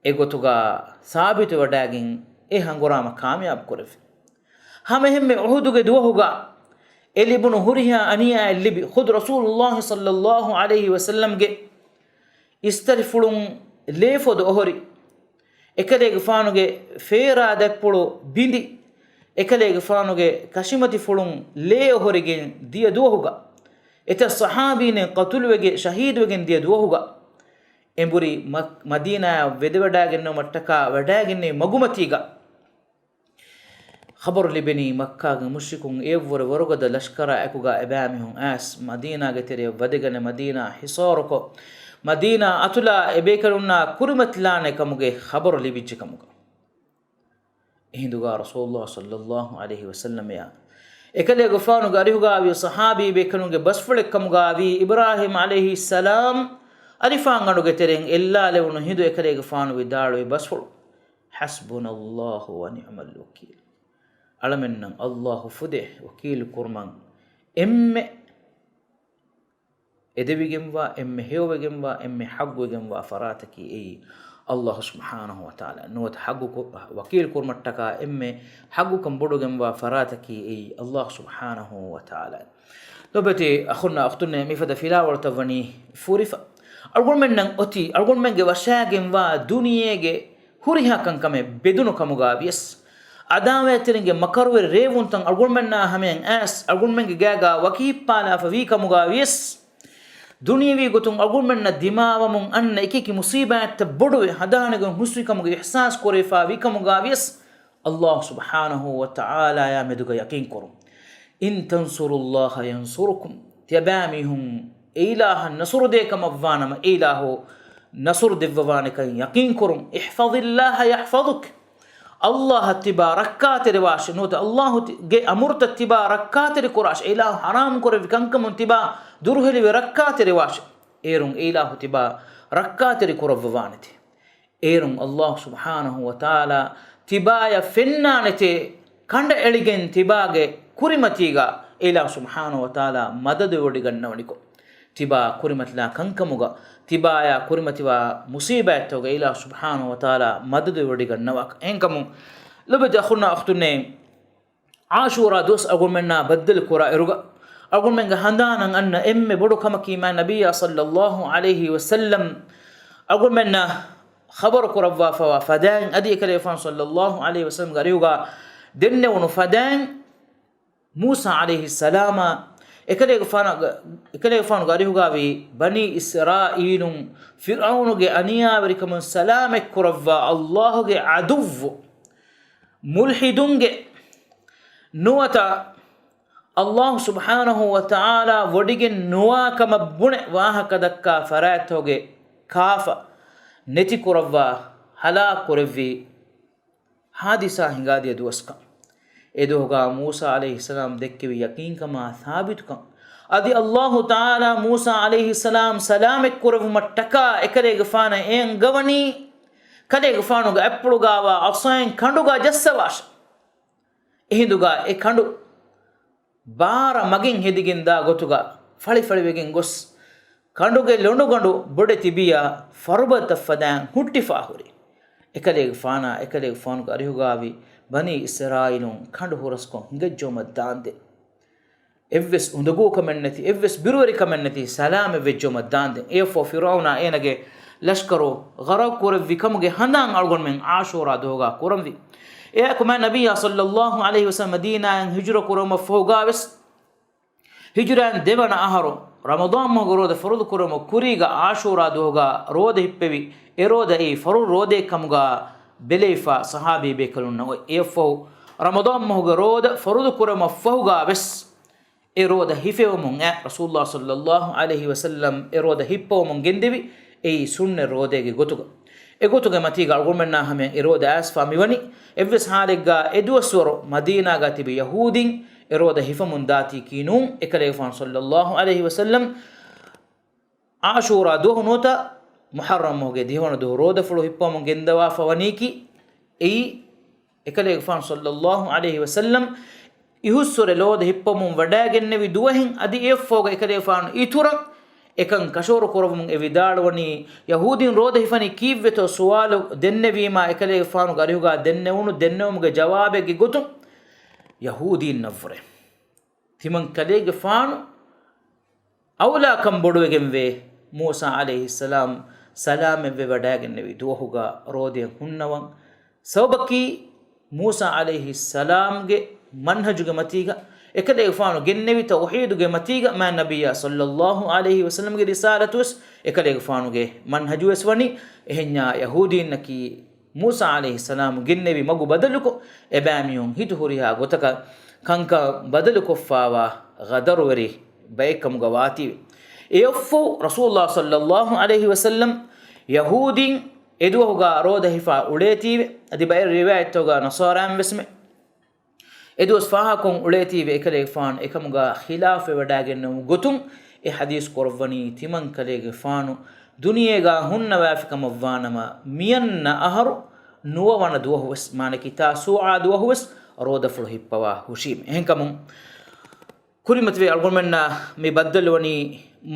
އެގޮތުގާ ސާބިތުވެވަޑައިގެން އެ ހަނގުރާމަ ކާމިޔާބު ކުރެއްވި. ހަމައެހެންމެ އުޙުދުގެ ދުވަހުގާ އެ ލިބުނު ހުރިހާ އަނިޔާއެއް ލިބި، ޚުދު ރަސޫލުﷲ ޞައްލަﷲ ޢަލައިހި ވަސައްލަމްގެ އިސްތަށިފުޅުން ލޭފޮދު އޮހޮރި، އެކަލޭގެފާނުގެ ފޭރާ ދަތްޕުޅު ބިނދި، އެކަލޭގެފާނުގެ ކަށިމަތިފުޅުން ލޭ އޮހޮރިގެން ދިޔަ ދުވަހުގަ، އެތައް ޞަޙާބީން ޤަތުލުވެގެ ޝަހީދުވެގެން ދިޔަ ދުވަހުގަ، އެނބުރި މަ-، މަދީނާއަށް ވެދެވަޑައިގެންނެވުމަށްޓަކާ ވަޑައިގެންނެވި މަގުމަތީގަ، ޚަބަރު ލިބެނީ މައްކާގެ މުޝްރިކުން އެއަށްވުރެ ވަރުގަދަ ލަޝްކަރާ އެކުގަ އެބައިމީހުން އައިސް މަދީނާގެ ތެރެޔަށް ވަދެގަނެ މަދީނާ ހިޞާރުކޮށް، މަދީނާ އަތުލާ އެބޭކަލުންނާ ކުރިމަތިލާނެ ކަމުގެ ޚަބަރު ލިބިއްޖެ ކަމުގަ. އެހިނދުގާ ރަސޫލުﷲ ޞައްލަﷲ ޢަލައިހި ވަސައްލަމަޔާ އެކަލޭގެފާނުގެ އަރިހުގާވީ ޞަޙާބީ ބޭކަލުންގެ ބަސްފުޅެއްކަމުގާވީ އިބްރާހީމް ޢަލައިހިއްސަލާމް އަލިފާންގަނޑުގެ ތެރެއިން އެއްލާލެވުނު ހިނދު އެކަލޭގެފާނު ވިދާޅުވި ބަސްފުޅު، حسبنا الله ونعم الوكيل. އަޅަމެންނަށް އައްލާހު ފުދޭ ވަކީލު ކުރުމަށް އެންމެ އެދެވިގެންވާ، އެންމެ ހެޔޮވެގެންވާ، އެންމެ ޙައްޤުވެގެންވާ ފަރާތަކީ އެއީ އައްލާހު ސުބްޙާނަހު ވަ ތަޢާލާ. ނުވަތަ ޙައްޤު ކު-، ވަކީލު ކުރުމަށްޓަކާ އެންމެ ޙައްޤުކަން ބޮޑުވެގެންވާ ފަރާތަކީ އެއީ އައްލާހު ސުބްޙާނަހު ވަ ތަޢާލާ. ލޮބުވެތި އަޚުންނާ އުޚްތުންނޭ، މިފަދަ ފިލާވަޅުތައް ވަނީ ފުރިފަ. އަޅުގަނޑުމެންނަށް އޮތީ، އަޅުގަނޑުމެންގެ ވަށާގެންވާ ދުނިޔޭގެ ހުރިހާ ކަންކަމެއް ބެދުނު ކަމުގާ ވިޔަސް، ޢަދާވާތްތެރިންގެ މަކަރުވެރި ރޭވުންތައް އަޅުގަނޑުމެންނާ ހަމަޔަށް އައިސް، އަޅުގަނޑުމެންގެ ގާގާ ވަކި ހިއްޕާލާފަ ވީ ކަމުގާ ވިޔަސް، ދުނިޔެވީ ގޮތުން އަޅުގަނޑުމެންނަށް ދިމާވަމުން އަންނަ އެކި އެކި މުޞީބާތްތައް ބޮޑުވެ ހަނދާނެގޮތް ހުސްވި ކަމުގެ އިޙްސާސް ކުރެވިފާ ވީ ކަމުގާ ވިޔަސް، އައްލާހު ސުބްޙާނަހު ވަ ތަޢާލާޔާ މެދުގަ ޔަޤީން ކުރުން. إن تنصروا الله ينصركم. ތިޔަބައިމީހުން އެއިލާހަށް ނަޞްރު ދޭ ކަމަށްވާނަމަ، އެއިލާހު ނަޞްރު ދެއްވަވާނެކަން ޔަޤީން ކުރުން. احفظ الله يحفظك. އައްލާހަށް ތިބާ ރައްކާތެރިވާށެ. ނުވަތަ އައްލާހުގެ އަމުރުތައް ތިބާ ރައްކާތެރި ކުރާށެ. އެއިލާހު ޙަރާމް ކުރެއްވި ކަންކަމުން ތިބާ ދުރުހެލިވެ ރައްކާތެރިވާށެ. އޭރުން އެއިލާހު ތިބާ ރައްކާތެރި ކުރައްވަވާނެތެ. އޭރުން އައްލާހު ސުބްޙާނަހު ވަ ތަޢާލާ ތިބާޔަށް ފެންނާނެތޭ، ކަނޑައެޅިގެން ތިބާގެ ކުރިމަތީގަ އެއިލާހު ސުބްޙާނަހު ވަ ތަޢާލާ މަދަދުވެވޮޑިގަންނަވަނިކޮށް، ތިބާ ކުރިމަތިލާ ކަންކަމުގަ، ތިބާޔާ ކުރިމަތިވާ މުސީބާތްތަކުގަ އިލާހު ސުބްޙާނަހު ވަތަޢާލާ މަދަދު ވެވޮޑިގަންނަވާކަށް. އެހެންކަމުން، ލޮބުވެތި އަޚުންނާ އުޚްތުންނޭ، ޢާޝޫރާ ދުވަސް އަޅުގަނޑުމެންނާ ބައްދަލު ކުރާ އިރުގަ، އަޅުގަނޑުމެންގެ ހަނދާނަށް އަންނަ އެންމެ ބޮޑު ކަމަކީ، މާތް ނަބިއްޔާ ޞައްލައްލާހު ޢަލައިހި ވަސައްލަމް އަޅުގަނޑުމެންނަށް ޚަބަރު ކުރައްވާފަވާ ފަދައިން، އަދި އެކަލޭގެފާނު ޞައްލައްލާހު ޢަލައިހި ވަސައްލަމްގެ އަރިހުގަ ދެންނެވުނު ފަދައިން، މޫސާ ޢަލައިހިއްސަލާމާ އެކަލޭގެފާނު، އެކަލޭގެފާނުގެ އަރިހުގައިވި ބަނީ އިސްރާއީލުން ފިރްޢައުނުގެ އަނިޔާވެރިކަމުން ސަލާމަތް ކުރައްވާ ﷲ ގެ ޢަދުއްވު، މުލްޙިދުންގެ ނުވަތަ ﷲ ސުބްޙާނަހު ވަތަޢާލާ ވޮޑިގެން ނުވާ ކަމަށް ބުނެ ވާހަކަ ދައްކާ ފަރާތްތަކުގެ ކާފަ ނެތިކުރައްވާ، ހަލާކު ކުރެއްވި ޙާދިސާ ހިނގާދިޔަ ދުވަސްކަން. އެދުވަހުގަ މޫސާ ޢަލައިހިއްސަލާމް ދެއްކެވި ޔަޤީންކަމާ ސާބިތުކަން. އަދި ﷲ ތަޢާލާ މޫސާ ޢަލައިހިއްސަލާމް ސަލާމަތް ކުރެއްވުމަށްޓަކާ އެކަލޭގެފާނަށް އެ އަންގަވަނީ، ކަލޭގެފާނުގެ އަތްޕުޅުގައިވާ ޢަޞާއިން ކަނޑުގަ ޖައްސަވާށޭ. އެހިނދުގަ އެ ކަނޑު ބާރަ މަގެއް ހެދިގެންދާ ގޮތުގަ ފަޅިފަޅިވެގެން ގޮސް، ކަނޑުގެ ލޮނޑުގަނޑު ބޮޑެތި ބިޔަ ފަރުބަދަތައް ފަދައިން ހުއްޓިފާ ހުރި. އެކަލޭގެފާނާ އެކަލޭގެފާނުގެ އަރިހުގައިވި ބަނީ އިސްރާއީލުން ކަނޑު ހުރަސްކޮށް ހިނގައްޖައުމަށް ދާންދެން. އެއްވެސް އުނދަގޫކަމެއް ނެތި، އެއްވެސް ބިރުވެރިކަމެއް ނެތި، ސަލާމަތް ވެއްޖައުމަށް ދާންދެން. އެއަށްފަހު ފިރްޢައުނާ އޭނަގެ ލަޝްކަރު ޣަރަޤު ކުރެއްވި ކަމުގެ ހަނދާން އަޅުގަނޑުމެން ޢާޝޫރާ ދުވަހުގަ ކުރަންވީ. އެއާއެކު މާތް ނަބިއްޔާ ޞައްލައްލާހު ޢަލައިހި ވަސައްލަމް މަދީނާއިން ހިޖުރަ ކުރުމަށްފަހުގަވެސް، ހިޖުރައިން ދެވަނަ އަހަރު ރަމަޟާން މަހުގެ ރޯދަ ފަރުޟު ކުރުމުގެ ކުރީގަ ޢާޝޫރާ ދުވަހުގަ ރޯދަ ހިއްޕެވި. އެ ރޯދައީ ފަރުޟު ރޯދައެއް ކަމުގަ ބެލެވިފަ ޞަޙާބީ ބޭކަލުންނަށް އޮތް. އެއަށްފަހު ރަމަޟާން މަހުގެ ރޯދަ ފަރުޟު ކުރުމަށްފަހުގަވެސް، އެ ރޯދަ ހިފެވުމުން އެ ރަސޫލުﷲ ޞައްލައްލާހު ޢަލައިހި ވަސައްލަމް އެ ރޯދަ ހިއްޕަވަމުން ގެންދެވި. އެއީ ސުންނަތް ރޯދައިގެ ގޮތުގަ. އެގޮތުގެ މަތީގަ އަޅުގަނޑުމެންނާ ހަމަޔަށް އެ ރޯދަ އައިސްފާ މިވަނީ. އެއްވެސް ޙާލެއްގަ އެ ދުވަސްވަރު މަދީނާގަ ތިބި ޔަހޫދީން އެ ރޯދަ ހިފަމުން ދާތީކީ ނޫން. އެކަލޭގެފާނު ޞައްލައްލާހު ޢަލައިހި ވަސައްލަމް ޢާޝޫރާ ދުވަހު ނުވަތަ މުޙައްރަމް މަހުގެ ދިހަވަނަ ދުވަހު ރޯދަފުޅު ހިއްޕަވަމުން ގެންދަވާފަ ވަނީކީ އެއީ، އެކަލޭގެފާނު ޞައްލައްލާހު ޢަލައިހި ވަސައްލަމް އިހުއްސުރެ ލޯދަ ހިއްޕަމުން ވަޑައިގެންނެވި ދުވަހެއް އަދި އެއަށްފަހުގަ އެކަލޭގެފާނު އިތުރަށް އެކަން ކަށަވަރު ކުރައްވަމުން އެ ވިދާޅުވަނީ، ޔަހޫދީން ރޯދަ ހިފަނީ ކީއްވެތޯ ސުވާލު ދެންނެވީމާ، އެކަލޭގެފާނުގެ އަރިހުގަ ދެންނެވުނު ދެންނެވުމުގެ ޖަވާބެއްގެ ގޮތުން ޔަހޫދީންނަށްވުރެ ތިމަން ކަލޭގެފާނު އައުލާކަން ބޮޑުވެގެންވޭ، މޫސާ ޢަލައިހިއްސަލާމް ސަލާމަތްވެ ވަޑައިގެންނެވި ދުވަހުގަ ރޯދައެއް ހުންނަވަން. ސަބަބަކީ، މޫސާ ޢަލައިހިއްސަލާމްގެ މަންހަޖުގެ މަތީގަ، އެކަލޭގެފާނު ގެންނެވި ތައުޙީދުގެ މަތީގަ، މާތް ނަބިއްޔާ ޞައްލައްލާހު ޢަލައިހި ވަސައްލަމްގެ ރިސާލަތުވެސް އެކަލޭގެފާނުގެ މަންހަޖުވެސް ވަނީ. އެހެންޏާ ޔަހޫދީންނަކީ، މޫސާ ޢަލައިހިއްސަލާމް ގެންނެވި މަގު ބަދަލުކޮށް، އެބައިމީހުން ހިތު ހުރިހާ ގޮތަކަށް ކަންކަން ބަދަލުކޮށްފާވާ ޣަދަރުވެރި ބައެއްކަމުގަ ވާތީވެ. އެއަށްފަހު ރަސޫލުﷲ ޞައްލައްލާހު ޢަލައިހި ވަސައްލަމް ޔަހޫދީން އެދުވަހުގަ ރޯދަ ހިފާ އުޅޭތީވެ. އަދި ބައެއް ރިވާޔަތްތަކުގަ ނަޞާރާއިން ވެސްމެ އެދުވަސް ފާހަގަކޮށް އުޅޭތީވެ. އެކަލޭގެފާނު އެކަމުގަ ޚިލާފެއް ވަޑައިގެންނެވުމުގެ ގޮތުން އެ ޙަދީޘް ކުރައްވަނީ، ތިމަން ކަލޭގެފާނު ދުނިޔޭގަ ހުންނަވާފިކަމަށްވާނަމަ، މިއަންނަ އަހަރު ނުވަވަނަ ދުވަހުވެސް، މާނަކީ ތާސޫޢާ ދުވަހުވެސް ރޯދަފުޅު ހިއްޕަވާ ހުށީމެ. އެހެންކަމުން ކުރިމަތިވެ އަޅުގަނޑުމެންނަށް މި ބައްދަލުވަނީ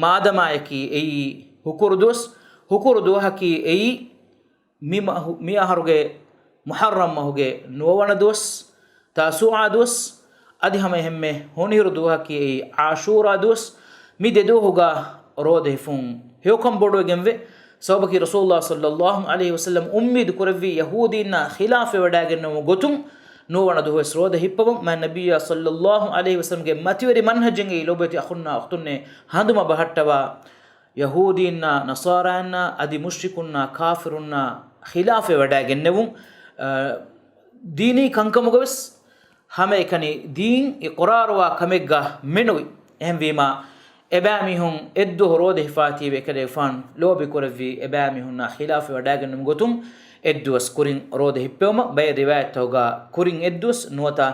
މާދަމާޔަކީ އެއީ ހުކުރު ދުވަސް، ހުކުރު ދުވަހަކީ އެއީ މި މަހު، މި އަހަރުގެ މުޙައްރަމް މަހުގެ ނުވަވަނަ ދުވަސް، ތާސޫޢާ ދުވަސް، އަދި ހަމައެހެންމެ ހޮނިހިރު ދުވަހަކީ އެއީ ޢާޝޫރާ ދުވަސް. މި ދެ ދުވަހުގަ ރޯދަ ހިފުން ހެޔޮކަން ބޮޑުވެގެންވޭ. ސަބަބަކީ ރަސޫލުﷲ ޞައްލައްލާހު ޢަލައިހި ވަސައްލަމް އުއްމީދު ކުރެއްވީ ޔަހޫދީންނާ ޚިލާފެއް ވަޑައިގެންނެވުމުގެ ގޮތުން ނުވަވަނަ ދުވަހުވެސް ރޯދަ ހިއްޕަވަން. މާތް ނަބިއްޔާ ޞައްލައްލާހު ޢަލައިހި ވަސައްލަމްގެ މަތިވެރި މަންހަޖެއް އެއީ. ލޯބިވެތި އަޚުންނާ އުޚްތުންނޭ، ހަނދުމަ ބަހައްޓަވާ، ޔަހޫދީންނާ ނަޞާރާއިންނާ އަދި މުޝްރިކުންނާ ކާފިރުންނާ ޚިލާފެއް ވަޑައިގެންނެވުން، އަ، ދީނީ ކަންކަމުގަވެސް ހަމައެކަނި ދީން އިޤްރާރުވާ ކަމެއްގަ މެނުވި. އެހެންވީމާ، އެބައިމީހުން އެއްދުވަހު ރޯދަ ހިފާތީވެ އެކަލޭގެފާނު ލޯބި ކުރެއްވީ އެބައިމީހުންނާ ޚިލާފެއް ވަޑައިގެންނެވުމުގެ ގޮތުން އެއްދުވަސް ކުރިން ރޯދަ ހިއްޕެވުމަށް. ބައެއް ރިވާޔަތްތަކުގަ ކުރިން އެއްދުވަސް ނުވަތަ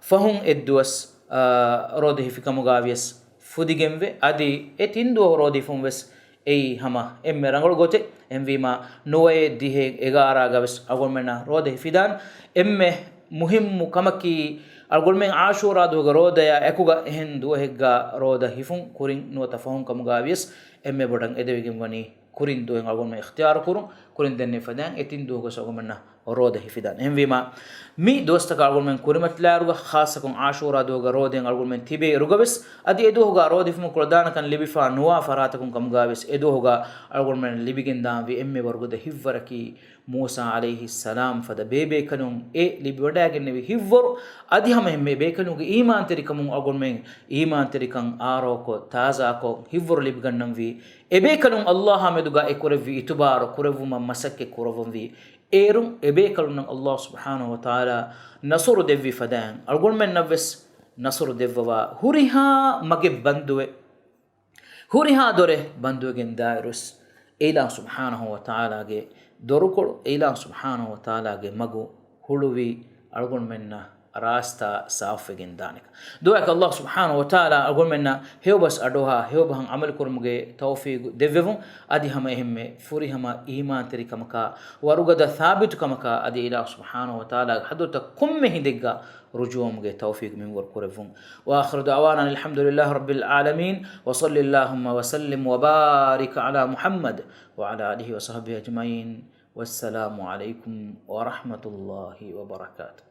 ފަހުން އެއްދުވަސް، އާ، ރޯދަ ހިފިކަމުގަވިޔަސް ފުދިގެންވެ. އަދި އެ ތިން ދުވަހު ރޯދަ ހިފުން ވެސް އެއީ ހަމަ އެންމެ ރަނގަޅު ގޮތެއް. އެހެންވީމާ، ނުވައެއް، ދިހައެއް، އެގާރައިގަވެސް އަޅުގަނޑުމެންނަށް ރޯދަ ހިފިދާން. އެންމެ މުހިއްމު ކަމަކީ، އަޅުގަނޑުމެން ޢާޝޫރާ ދުވަހުގެ ރޯދަޔާ އެކުގަ އެހެން ދުވަހެއްގަ ރޯދަ ހިފުން ކުރިން ނުވަތަ ފަހުން ކަމުގަ ވިޔަސް އެންމެ ބޮޑަށް އެދެވިގެން ވަނީ ކުރިން ދުވަހެއް އަޅުގަނޑުމެން އިޚްތިޔާރު ކުރުން، ކުރިން ދެންނެވި ފަދައިން އެ ތިން ދުވަހުގަސް އަޅުގަނޑުމެންނަށް ރޯދަ ހިފިދާނެ. އެހެންވީމާ، މި ދުވަސްތަކަށް އަޅުގަނޑުމެން ކުރިމަތިލާއިރުގަ، ޚާއްޞަކޮށް ޢާޝޫރާ ދުވަހުގަ ރޯދައިން އަޅުގަނޑުމެން ތިބޭ އިރުގަވެސް، އަދި އެ ދުވަހުގަ ރޯދަ ހިފުމުގެ ކުޅަދާނަކަން ލިބިފާ ނުވާ ފަރާތަކުން ކަމުގަވެސް، އެ ދުވަހުގަ އަޅުގަނޑުމެން ލިބިގެންދާންވީ އެންމެ ވަރުގަދަ ހިތްވަރަކީ، މޫސާ ޢަލައިހިއްސަލާމް ފަދަ ބޭބޭކަލުން އެ ލިބިވަޑައިގެންނެވި ހިތްވަރު، އަދި ހަމަ އެންމެ ބޭކަލުންގެ އީމާންތެރިކަމުން އަޅުގަނޑުމެން އީމާންތެރިކަން އާރޯކޮށް، ތާޒާކޮށް، ހިތްވަރު ލިބިގަންނަންވީ. އެބޭކަލުން ﷲ އާ މެދުގަ އެކުރެއްވި އިތުބާރު ކުރެއްވުމަށް މަސައްކަތް ކުރައްވަންވީ. އޭރުން އެބޭކަލުންނަށް ﷲ ސުބްޙާނަހޫ ވަތަޢާލާ ނަޞްރު ދެއްވި ފަދައިން، އަޅުގަނޑުމެންނަށްވެސް ނަޞްރު ދެއްވަވާ، ހުރިހާ މަގެއް ބަންދުވެ، ހުރިހާ ދޮރެއް ބަންދުވެގެން ދާއިރުވެސް، އެއިލާހު ސުބްޙާނަހޫ ވަތަޢާލާގެ ދޮރުކޮޅު، އެއިލާހު ސުބްޙާނަހޫ ވަތަޢާލާގެ މަގު ހުޅުވި އަޅުގަނޑުމެންނަށް ރާސްތާ ސާފުވެގެން ދާނެކަން. ދުޢާއަކަށް ﷲ ސުބްޙާނަހޫ ވަތަޢާލާ އަޅުގަނޑުމެންނަށް ހެޔޮބަސް އަޑުއަހާ، ހެޔޮބަހަށް ޢަމަލުކުރުމުގެ ތައުފީޤު ދެއްވެވުން. އަދި ހަމަ އެހެންމެ ފުރިހަމަ އީމާންތެރިކަމަކާ، ވަރުގަދަ ސާބިތުކަމަކާ، އަދި އިލާހު ސުބްޙާނަހޫ ވަތަޢާލާގެ ޙަޟްރަތަށް ކޮންމެ ހިނދެއްގަ ރުޖޫޢަވުމުގެ ތައުފީޤު މިންވަރު ކުރެއްވުން. وآخر دعوانا أن الحمد لله رب العالمين، وصل اللهم وسلم وبارك على محمد وعلى آله وصحبه أجمعين. والسلام عليكم ورحمة الله وبركاته.